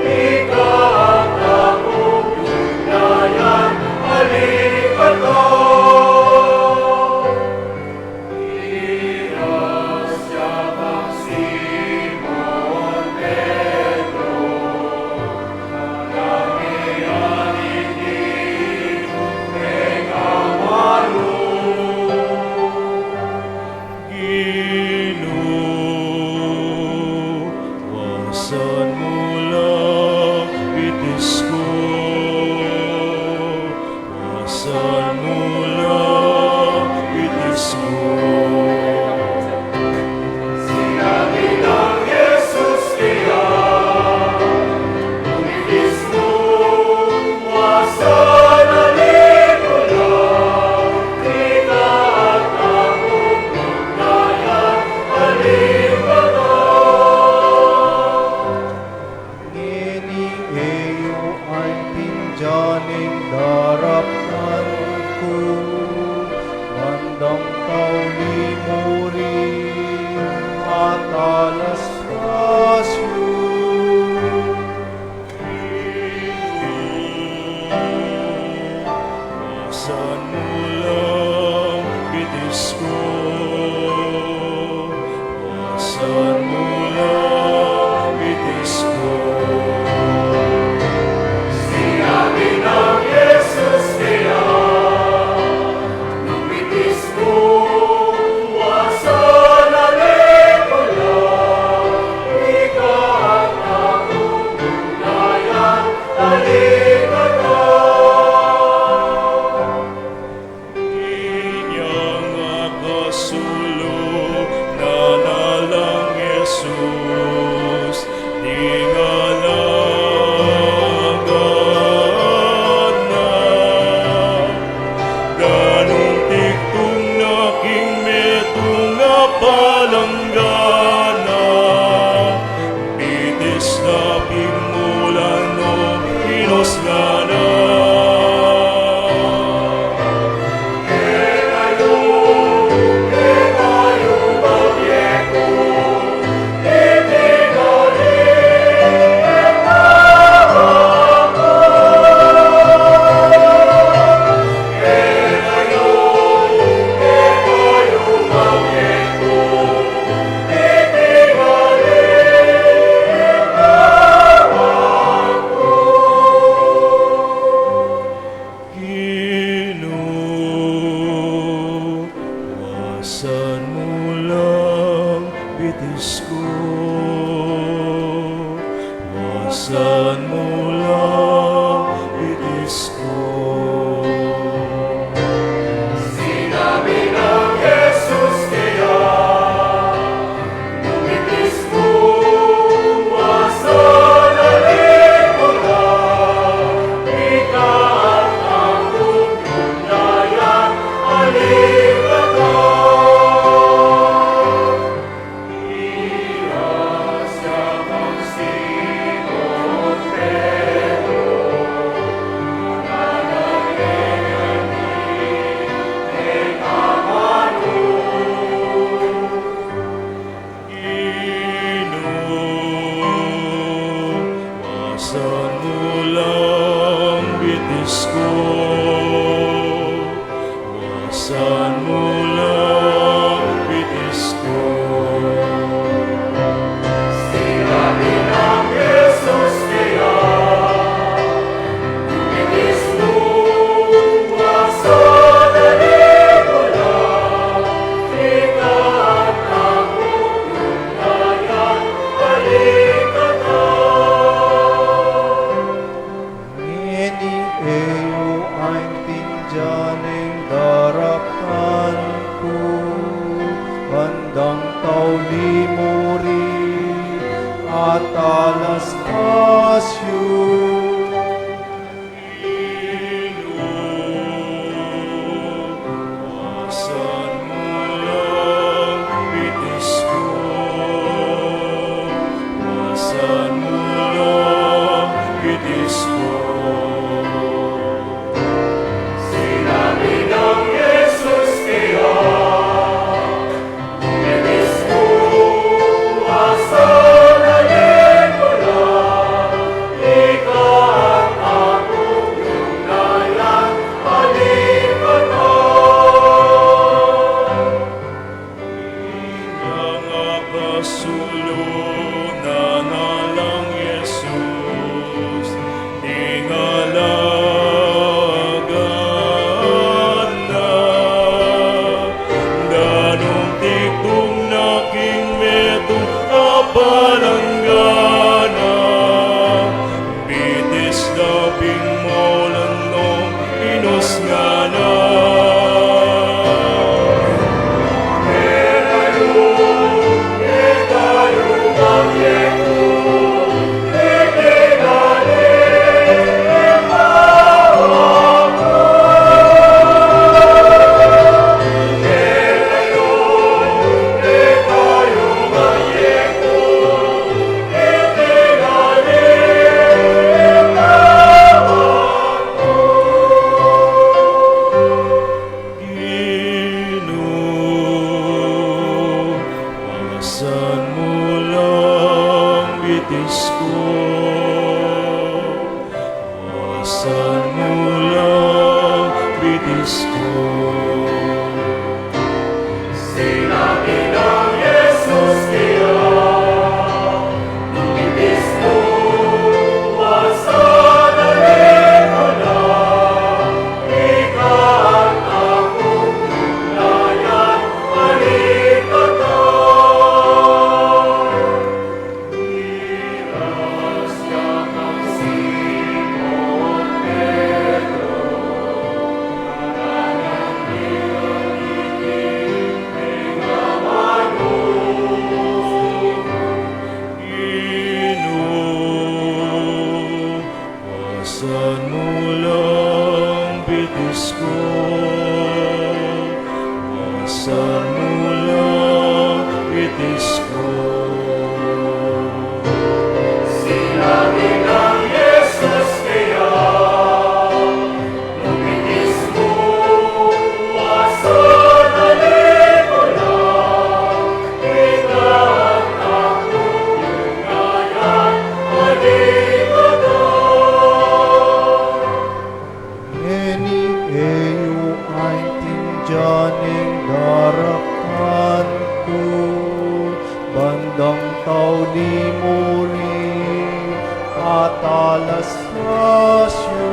ika at aku, ing dayan, balik ka la. Ginu, wasan mu lang bitis ku. Wasan mu lang bitis ku. Sinabi nang Jesus kaya, bitis mu, masanali ka la, ika at aku, ing dayan, balik ka la. Wasan mu lang bitis ku. Sinabi nang Jesus keya, nung bitis mu, wasan mu lang, ika at aku, nung dayan, halika na. Ginu, wasan mu lang bitis ku. Wasan mu lang bitis ku. Sinabi nang Jesus keya, bitis mu, wasan mu lang, ika at aku, nung dayan, halika na. Ngeni e yu aintindian ing daratnan ku, bandang tauli mu ri at alastas yu. Wasan mu lang bitis ku. Wasan mu lang bitis ku. Sinabi nang Jesus keya, bitis mu, wasan mu lang, ika at aku, nung dayan, halika na. Ing apasulud na nang Jesus, ing alaga na, danum tiktung na king metung a palanggana, bitis da pin mulan nong inus ngana. Ginu, wasan mu lang bitis ku. Wasan mu lang bitis ku. Sinabi nang Jesus keya, bitis mu, wasan mu lang, ika at aku, nung dayan, halika na. Wasan mu lang bitis ku, wasan mu lang bitis ku. Sinabi nang Jesus keya, bitis mu, wasan mu lang, ika at aku, nung dayan, halika na. Ngeni e yu aintindian ing daratnan ku, bandang tauli mu ri at alastas yu.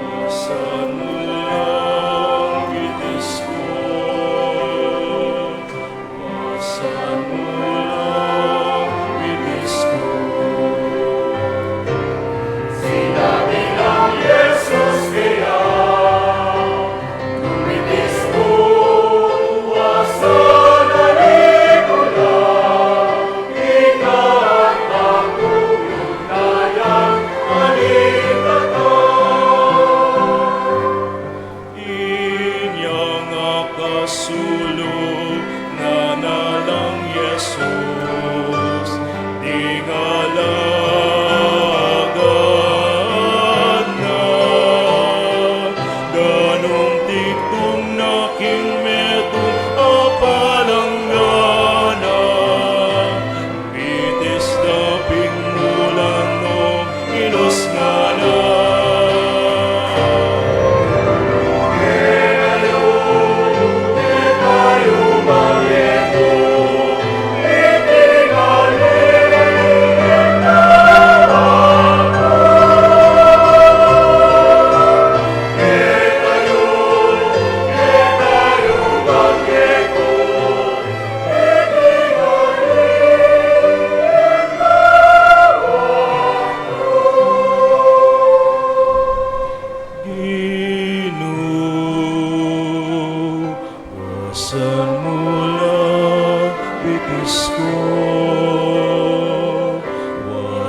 Wasan mu lang bitis ku.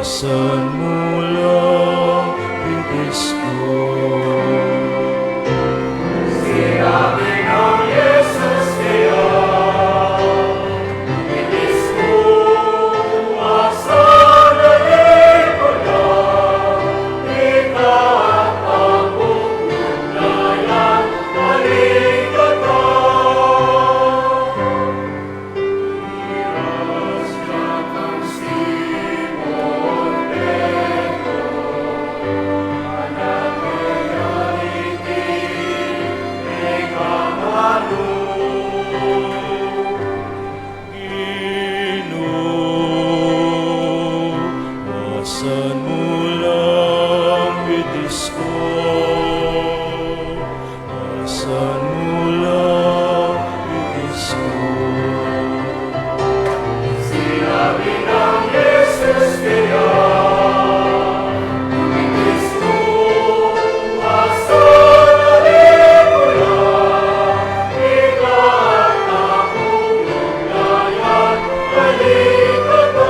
Wasan mu lang pitis ku. Sinabi ng Jesus kaya, pitis ku, wasan na rin ko lang, ikaw ang bukod na yan, balik ka. Ginu, wasan mu lang pitis ku. Wasan mu lang pitis ku. Sinabi ng Jesus kaya, pitis ku, wasan na rin ko lang, ikaw ang bukod na yan, balik ka.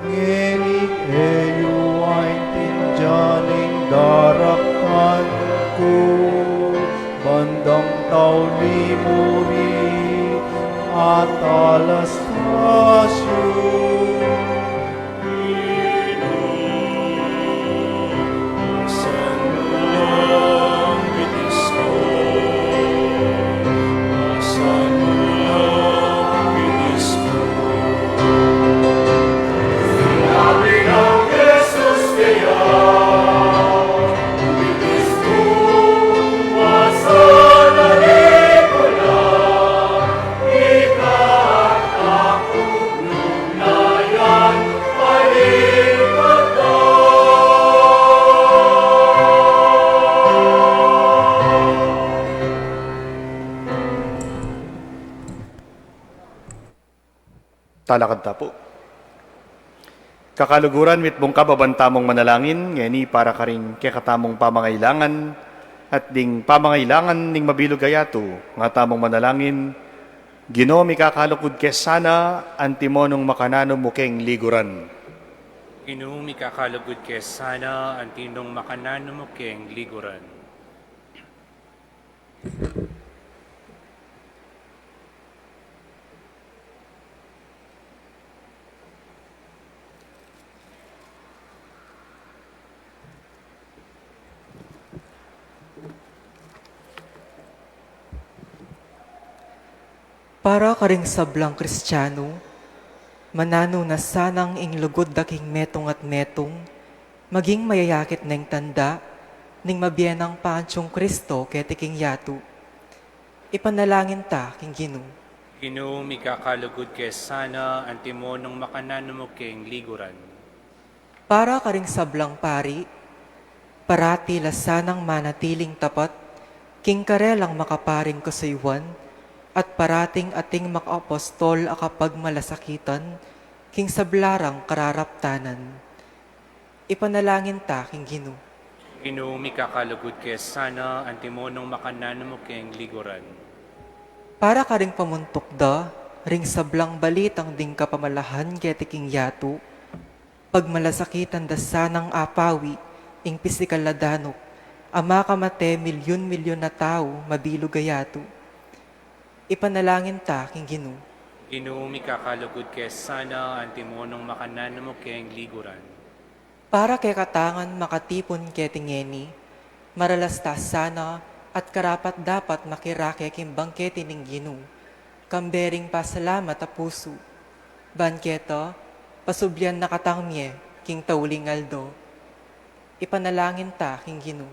Ngeni e yu aintindian ing daraktan ku, bandang tauli mu ri atalastas yu. Talakad ta pu. Kakaluguran, mitmung kababan tamung manalangin ngeni para karing kekatamung pamangailangan at ding pamangailangan ning mabilug a yatu, nga tamung manalangin. Ginu, mikakalugud ke sana, antimo nung makananu mu keng liguran. Ginu, mikakalugud ke sana, antimo nung makananu mu keng liguran. Para karing sablang Kristianu, mananu na sanang ing lugud da king metung at metung, maging mayayakit neng tanda ning mabie nang pansyung Kristo keti king yatu. Ipanalangin ta king Ginu. Ginu, mikakalugud ke sana, antimo nung makananu mu keng liguran. Para karing sablang pari, parati la sanang manatiling tapat king karelang makaparing kasuyuan, at parating ating makaapostol a kapagmalasakitan king sabla rang kararaptanan. Ipanalangin ta king Ginu. Ginu, mikakalugud ke sana, antimo nung makananu mu keng liguran. Para karing pamuntuk da ring sablang balitang ding kapamalahan keti king yatu, pagmalasakitan da sanang apawi ing pisikal a danup a makamate milyun-milyun a tau mabilug a yatu. Ipanalangin ta king Ginu. Ginu, mikakalugud ke sana, antimo nung makananu mu keng liguran. Para kekatang makatipun keti ngeni, maralas ta sana at karapat-dapat makirake king bangketi ning Ginu, kambe ring pasalamat a pusu. Ban keta, pasublian na katang mie king tauling aldo. Ipanalangin ta king Ginu.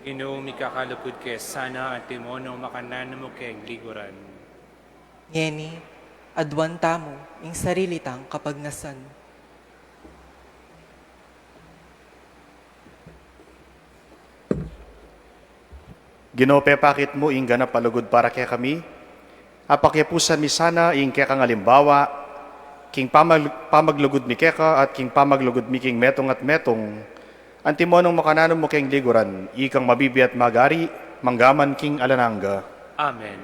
Ginu, mikakalugud ke sana, antimo nung makananu mu keng liguran. Ngeni, aduan tamu ing sarili tang kapagnasan. Ginu, pepakit mu ing ganap a lugud para kekami, apakipusan mi sana ing kekang alimbawa king pamag-, pamaglugud mi keka at king pamaglugud mi king metung at metung, antimo nung makananu mu keng liguran, ikang mabibie at magari, mangga man king alang angga. Amen.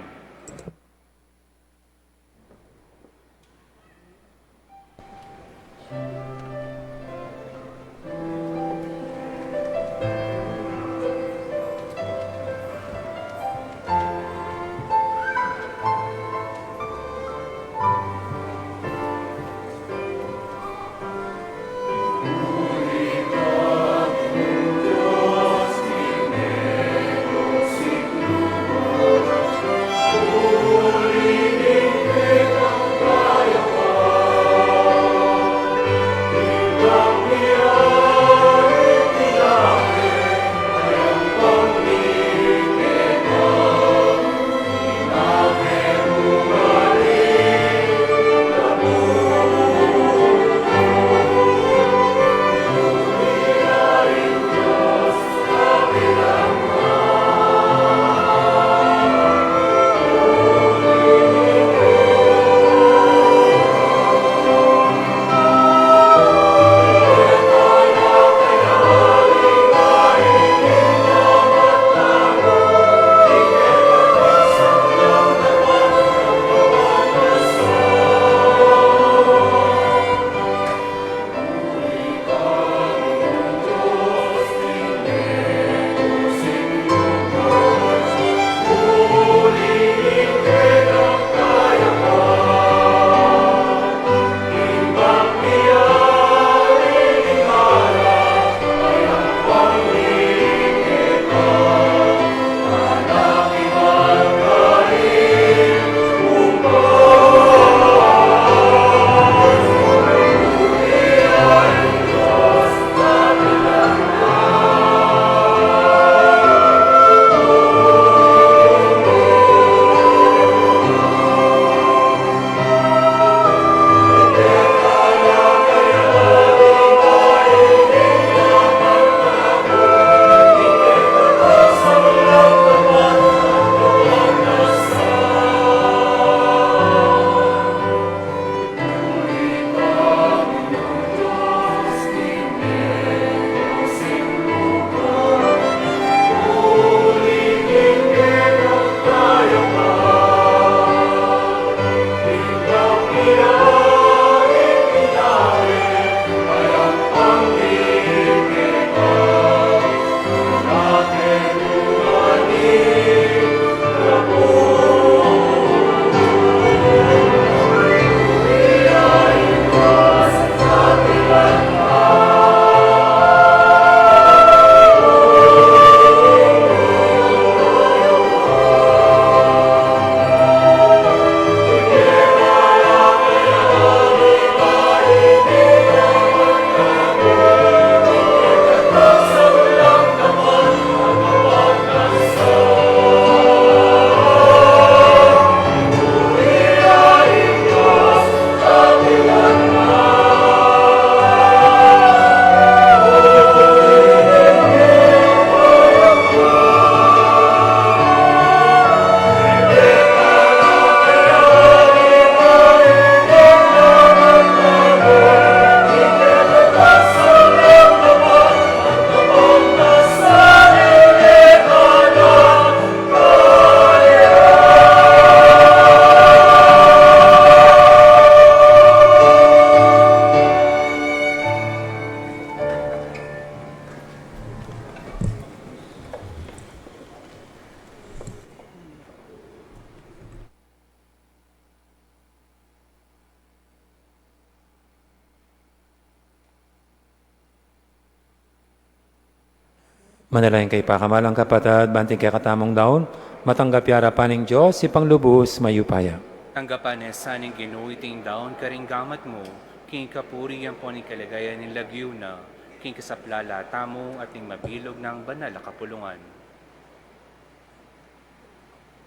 Manalangin kayu, pakamalan kung kapatad, ban iting kekatamung daun matanggap ya arapan ning Dios, Ibpang lubus mayupaya. Tanggapan na sa ning Ginu iting daun karing gamat mu, king kapurian ampon king kaligayan ning lagyu na, king kasaplalan tamu at ning mabilug nang banal a kapulungan.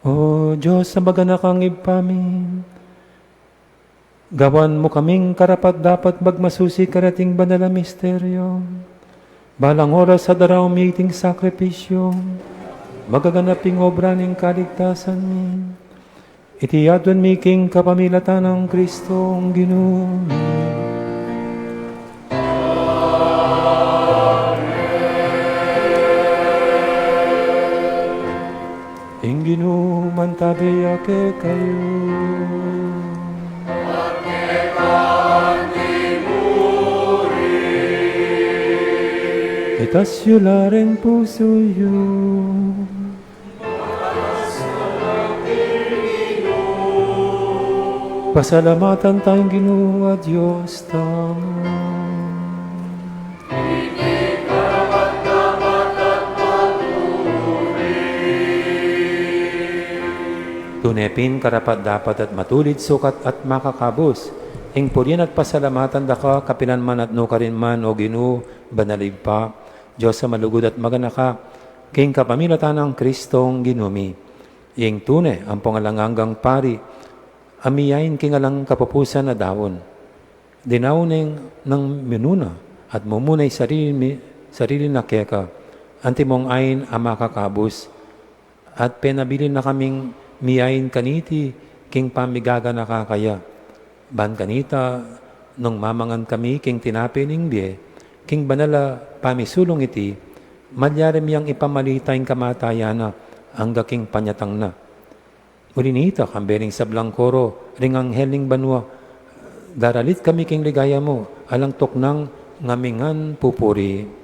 O Dios a maganakang Ibpa mi, gawan mu kaming karapat-dapat magmasusi kareting banal a misteryo. Balang oras at daraun mi iting sakripisyu, magaganap ing obra ning kaligtasan mi. Iti adwan mi king kapamilatan nang Kristong Ginu mi. Ing Ginu mantabi ya kekayu. Itas yu la ring pusu yu. Pasalamatan taya ing Ginu a Dios tamu. Tune pin karapat-dapat at matulid, sukat at makakabus ing purian at pasalamatan da ka, kapilan man at nukarin man, o Ginu, banal a Ibpa, Dios a malugud at maganaka, king kapamilatan nang Kristong Ginu mi. Ing tune ampong alang anggang pari, a miyain king alang kapupusan a daun. Dinaun neng minuna at mumuna ing sarili mi, sarili na keka, antimong ain a makakabus, at penabilin na kaming miyain kaniti king pamigaganaka kaya. Ban kanita, nung mamangan kami king tinape ning bie, king banal a pamisulung iti, malyari mi yang ipamalita ing kamatayan na, angga king panyatang na. Uli nita, kambe ring sablang koro ring anghel ning banua, daralit kami king ligaya mu, alang tuknang ngamingan pupuri.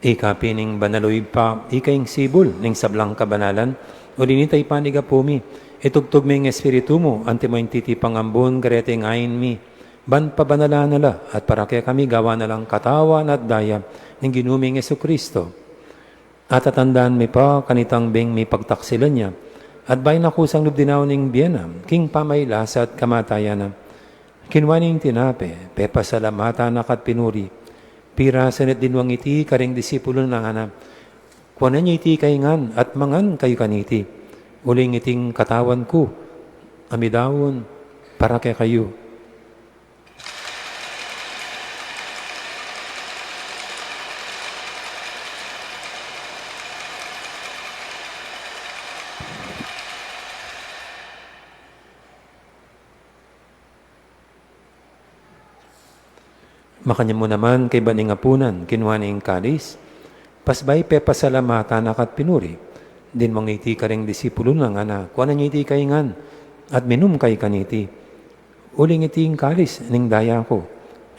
Ika pin ing banal, o Ibpa, ika ing sibul ning sablang kabanalan, uli nita ipanigapu mi, itubtub me ing Espiritu mu, antimo ing titipang ambun kareting ain mi, ban pabanalan na la, at para kekami gawan na lang katawan at daya ning Ginu ming Jesucristo. At tatandaan mi pa kanitang beng mipagtaksilan ya, at bayu na kusang lub dinaun ing bie na, king pamaylasa at kamatayan na, kinua ne ing tinape, pepasalamatan na ka't pinuri, pirasan at dinwang iti karing disipulun na, ngana: Kuanan ye iti kayu ngan, at mangan kayu kaniti, uling iti ing katawan ku, a midaun para kekayu. Makanyan mu naman, kaybat ning apunan, kinua ne ing kalis, pasbayu pepasalamatan na ka't pinuri, dinwang ne iti karing disipulun na, ngana: Kuanan ye iti kayu ngan, at minum kayu kaniti, uling iti ing kalis ning daya ku,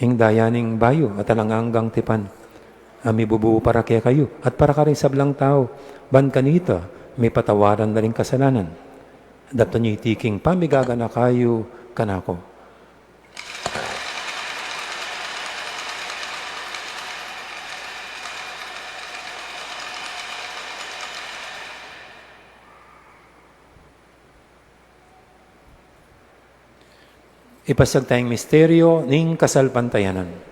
ing daya ning bayu at alang anggang tipan, a mibubu para kekayu at para karing sablang tau, ban kanita mipatawaran na ring kasalanan. Daptan yu iti king pamigaganaka yu kanaku. Ipasiag taya ing misteryo ning kasalpantayanan.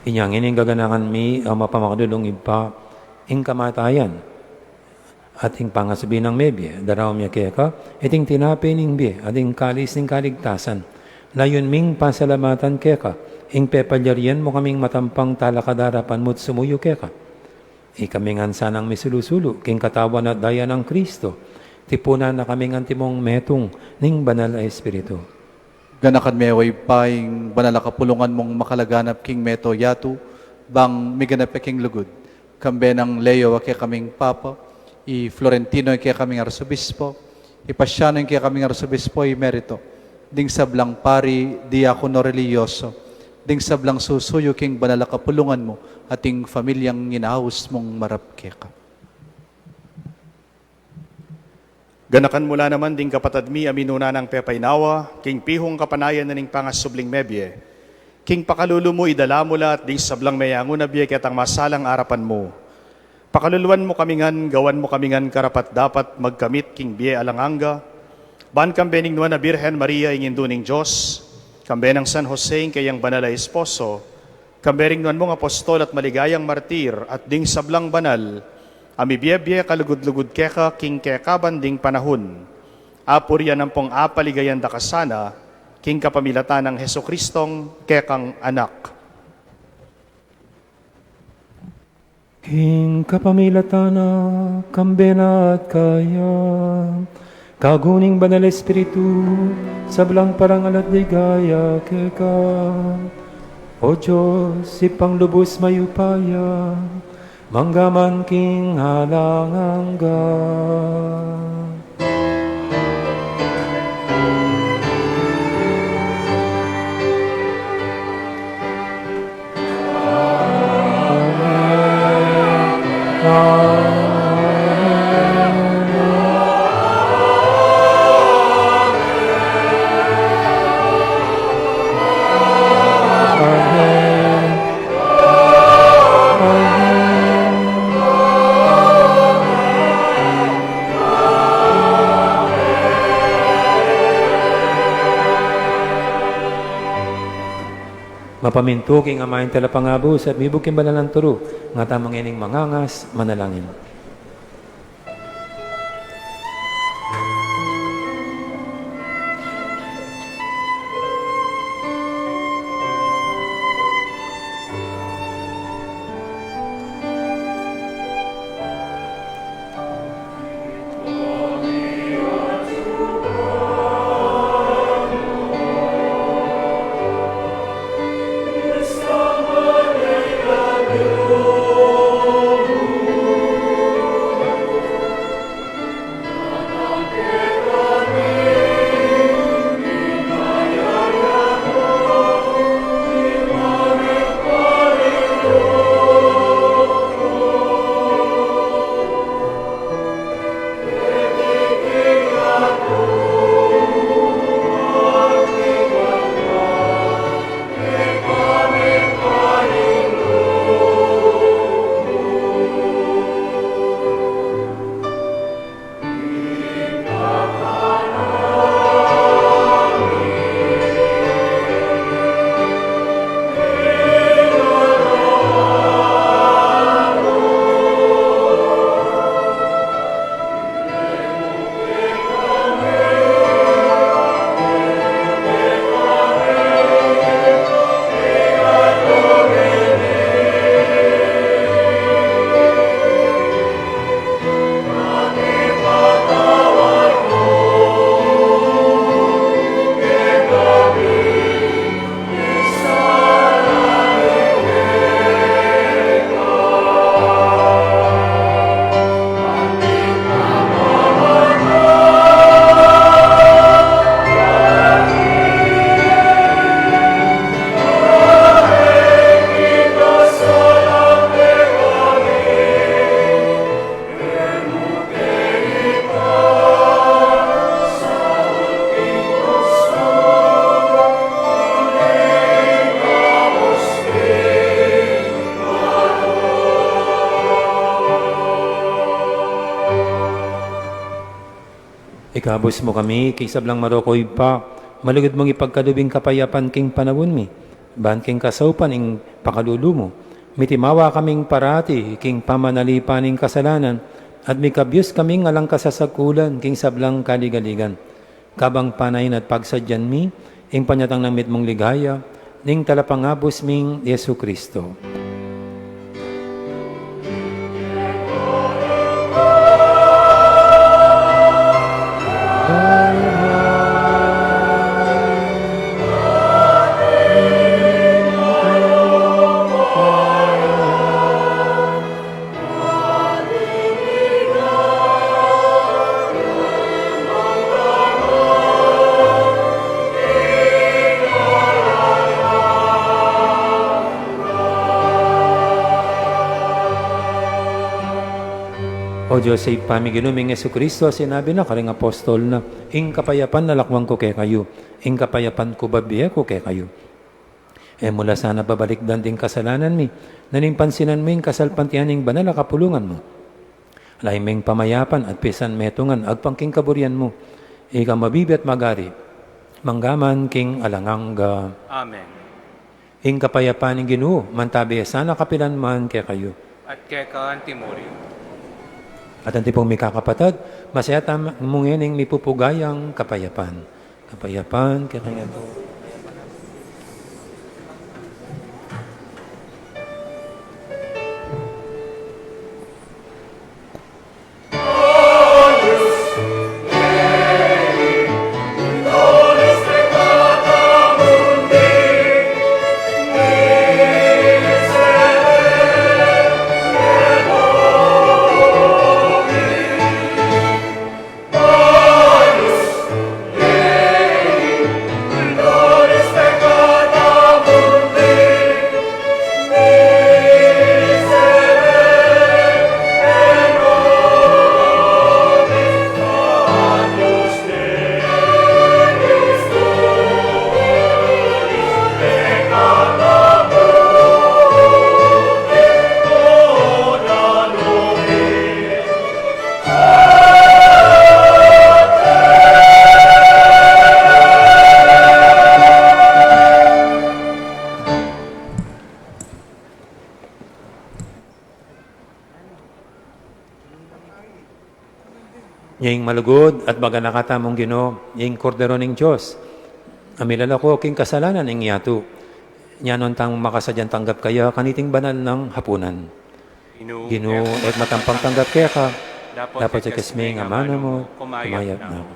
Inya ngeni gaganakan mi, a mapamakalulung Ibpa, ing kamatayan at ing pangasubli nang mebie, daraun mi keka iting tinape ning bie at ing kalis ning kaligtasan. Layun ming pasalamatan keka ing pepalyarian mu kaming matampang talakad king arapan mu at sumuyu keka. Ikami ngan sanang misulu-sulu king katawan at daya nang Kristo, tipunan na kaming antimong metung ning Banal a Espiritu. Ganakan me o Ibpa ing banal a kapulungan mung makalaganap king mabilug a yatu, bang miganap ya king lugud. Kambe nang Leo a kekaming Papa, i Florentino a kekaming Arsobispo, i Pasiano a kekaming Arsobispo Emerito, ding sablang pari, diakono, relihiyoso, ding sablang susuyu king banal a kapulungan mu, at ing pamilyang inaus mung marap keka. Ganakan mu la naman ding kapatad mi a minuna nang pepainawa king pihung kapanayan na ning pangasubling mebie. King pakalulu mu idala mu la at ding sablang meyangu na bie ketang masalang arapan mu. Pakaluluan mu kami ngan, gawan mu kami ngan karapat-dapat magkamit king bie alang angga. Ban kambe ning Nuan a Birhen Maria, ing Indu ning Dios, kambe nang San Jose, ing keyang banal a esposo, kambe ring nuan mung apostol at maligayang martir, at ding sablang banal a mibie-bie kalugud-lugud keka king kekaban ding panahun, apurian ampong apaligayan da ka sana, king kapamilatan nang Jesukristong kekang Anak. King kapamilatan na, kambe na at kaya, kagum ning Banal a Espiritu, sablang parangal at ligaya keka, O Dios, Ibpang lubus mayupaya, mangga man king alang angga. Mapamintu king Ama ing Talapangabus at mibug king banal nang turu, ngatamu ngening mangangas manalangin. Ikabus mu kami king sablang marok, o Ibpa, malugud mung ipagkalub ing kapayapan king panaun mi, ban king kasaupan ning pakalulu mu, mitimawa kaming parati king pamanalipan ning kasalanan, at mikabius kaming alang kasasagkulan king sablang kaligaligan. Kabang panayan at pagsadyan mi ing panyatang nang mitmung ligaya ning Talapangabus ming Jesucristo. O Dios, Ibpa ming Ginu ming Jesucristo, sinabi na karing apostol na, "Ing kapayapan lakwan ku kekayu, ing kapayapan ku bibie ku kekayu." E mu la sana babalikdan ding kasalanan mi, nune ing pansinan mu ing kasalpantayanan ning banal a kapulungan mu. Lalu meng pamayapan at pisan metungan agpang king kaburian mu. Ika mabibie at magari mangga man king alang angga. Amen. Ing kapayapan ning Ginu mantabi sana kapilan man kekayu. At keka antimurin. At anti pung mikakapatad, masaya tamu ngening mipupugayang kapayapan. Kapayapan kekayu. Ing malugud at maganaka tamung Ginu, ing Kordero ning Dios, a milalako king kasalanan ning yatu. Nya nung tang makasadyang tanggap kaya kaniting banal nang hapunan. Ginu, e ku matampang tanggap keka, dapot ikasming amanu mu, kumayap na ku.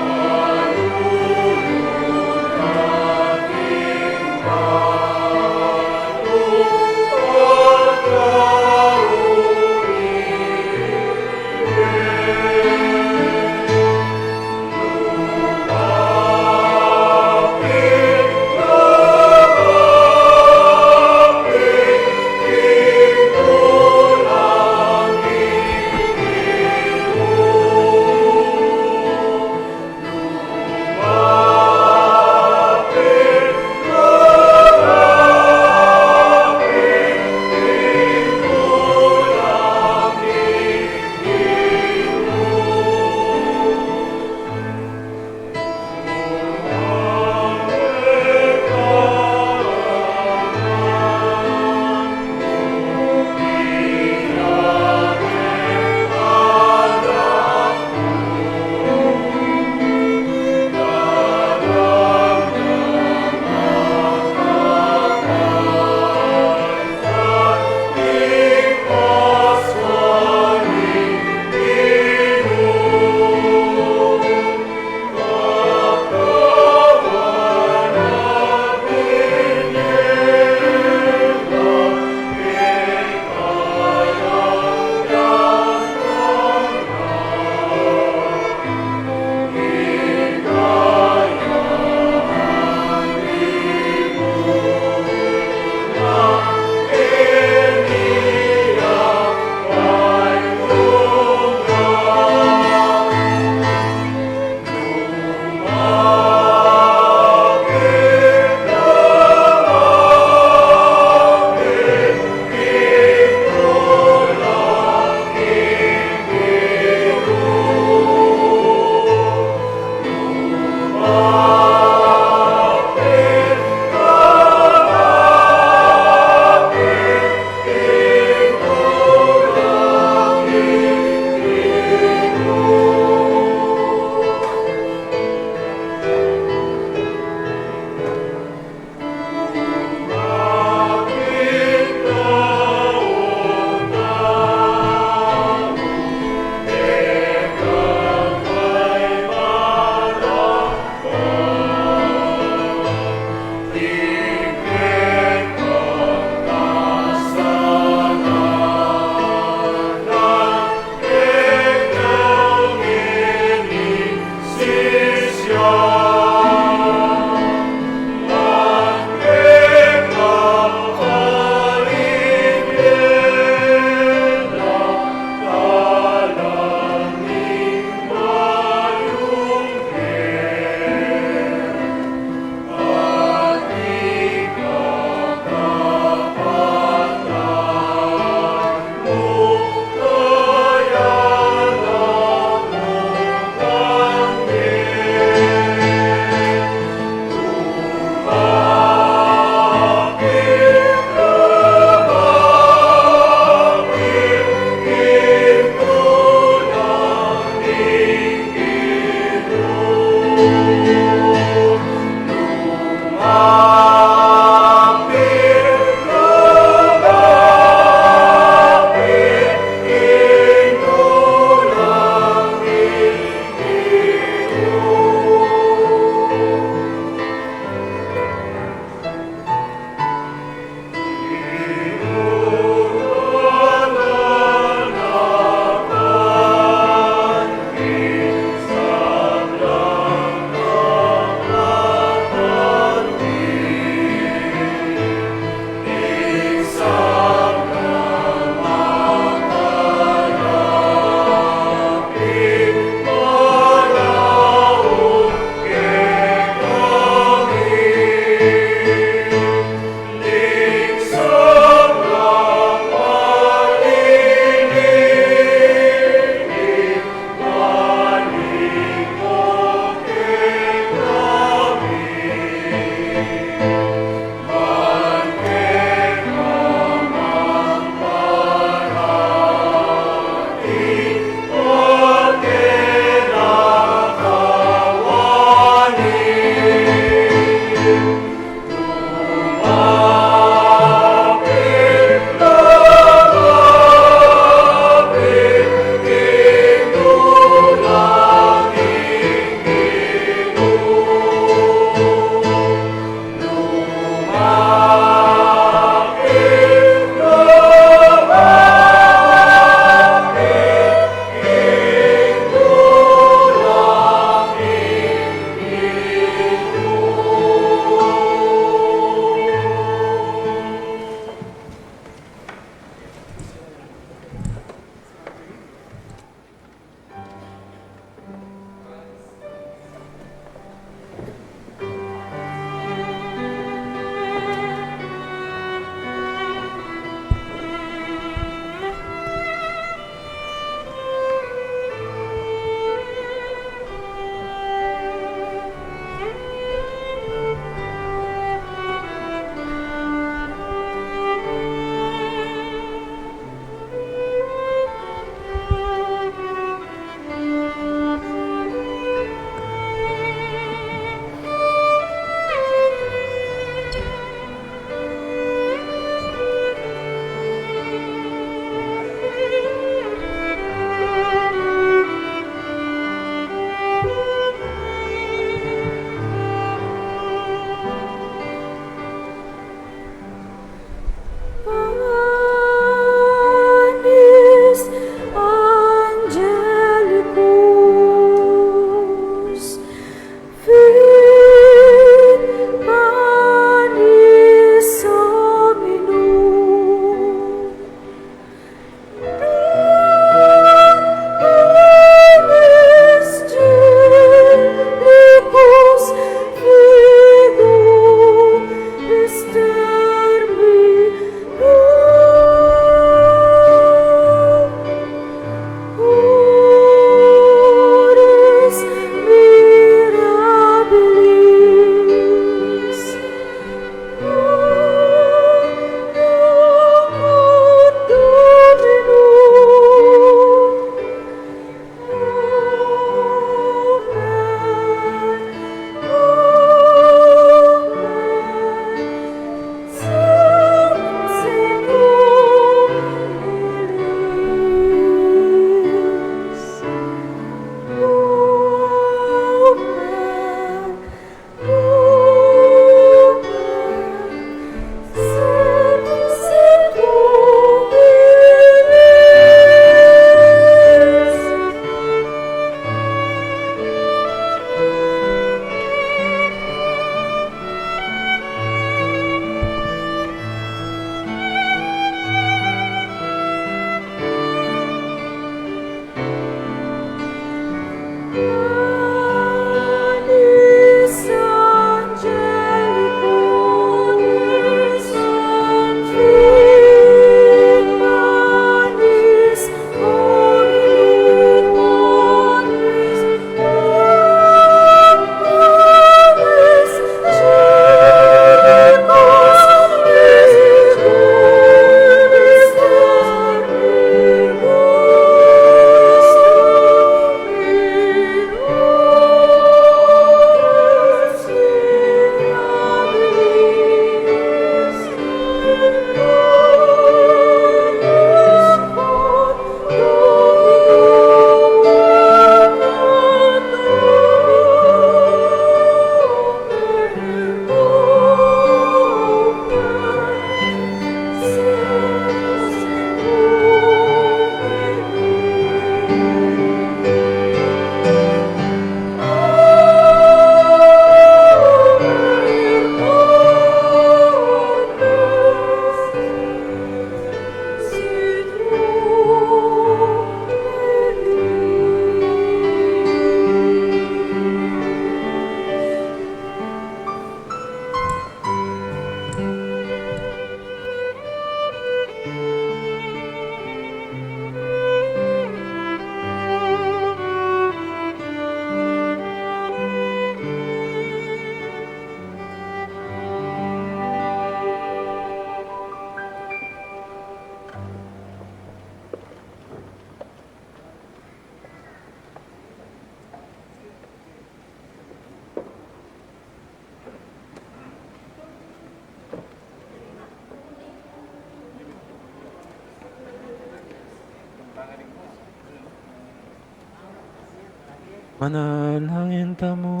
Manalangin tamu.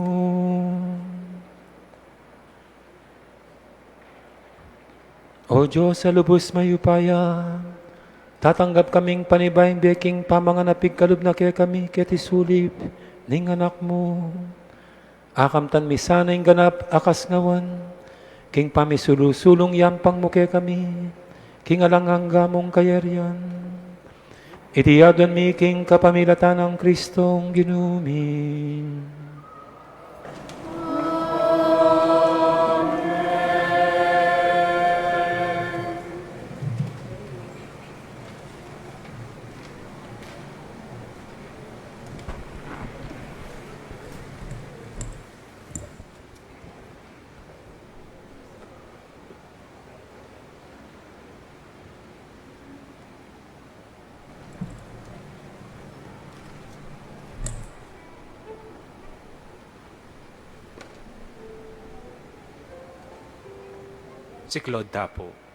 O Dios a lubus mayupaya, tatanggap kaming panibayang bie king pamanganap a pigkalub na kekami keti sulip ning Anak mu. Akamtan mi sana ing ganap a kasngawan king pamisulu-sulung yampang mu kekami king alang angga mung kayarian. Iti aduan mi king kapamilatan nang Kristong Ginu mi. Si Claude Dapo.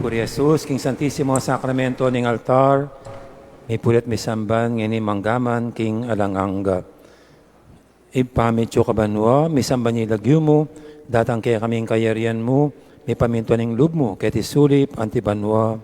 Puri Jesus, king Santisimo Sakramento ning altar, mipulit misamban ngeni manggaman king alang angga. Ibpa mi atsu ka banua, misamban ya ing lagyu mu, datang kekami ing kayarian mu, mipamintuan ing lub mu keti sulip anti banua.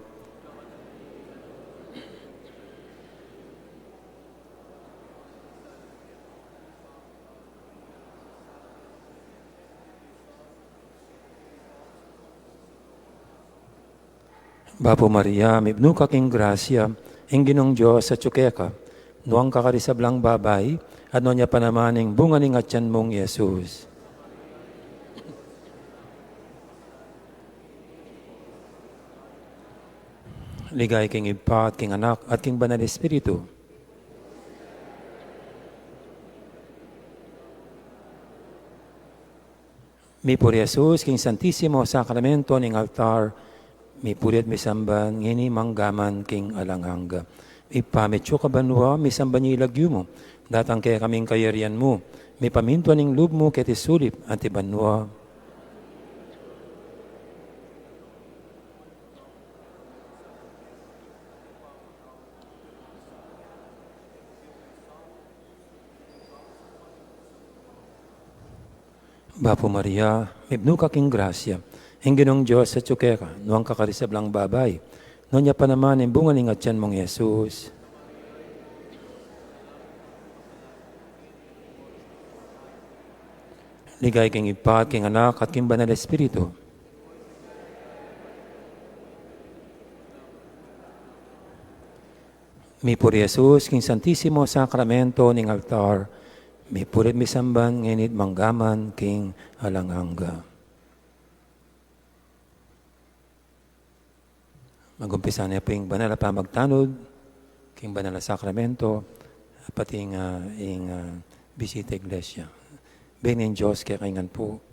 Bapu Maria, mipnu ka king grasya, ing Ginung Dios atsu keka, nuan ka karing sablang babai, at nuan ya pa naman ing bunga ning atian mung Jesus. Ligaya king Ibpa, at king Anak, at king Banal Espiritu. Mipuri Jesus king Santisimo Sakramento ning altar, mipulit misamban ngeni manggaman king alang angga. Ibpa mi atsu ka banua, misamban ya ing lagyu mu, datang kekami ing kayarian mu, mipamintuan ing lub mu keti sulip anti banua. Bapu Maria, mipnu ka king grasya, ing Ginung Dios atsu keka, nuan ka karing sablang babai, nuan ya pa naman ing bunga ning atian mung Jesus. Ligaya king Ibpa, at king Anak, at king Banal Espiritu. Mipuri Jesus king Santisimo Sakramento ning altar, mipulit misamban ngeni at manggaman king alang angga. Mag-umpisa na pu ing banal a pamagtanud king banal a sakramento, pati ing, ah, ing, ah, bisita iglesia. Beni ning Dios kekayu ngan pu.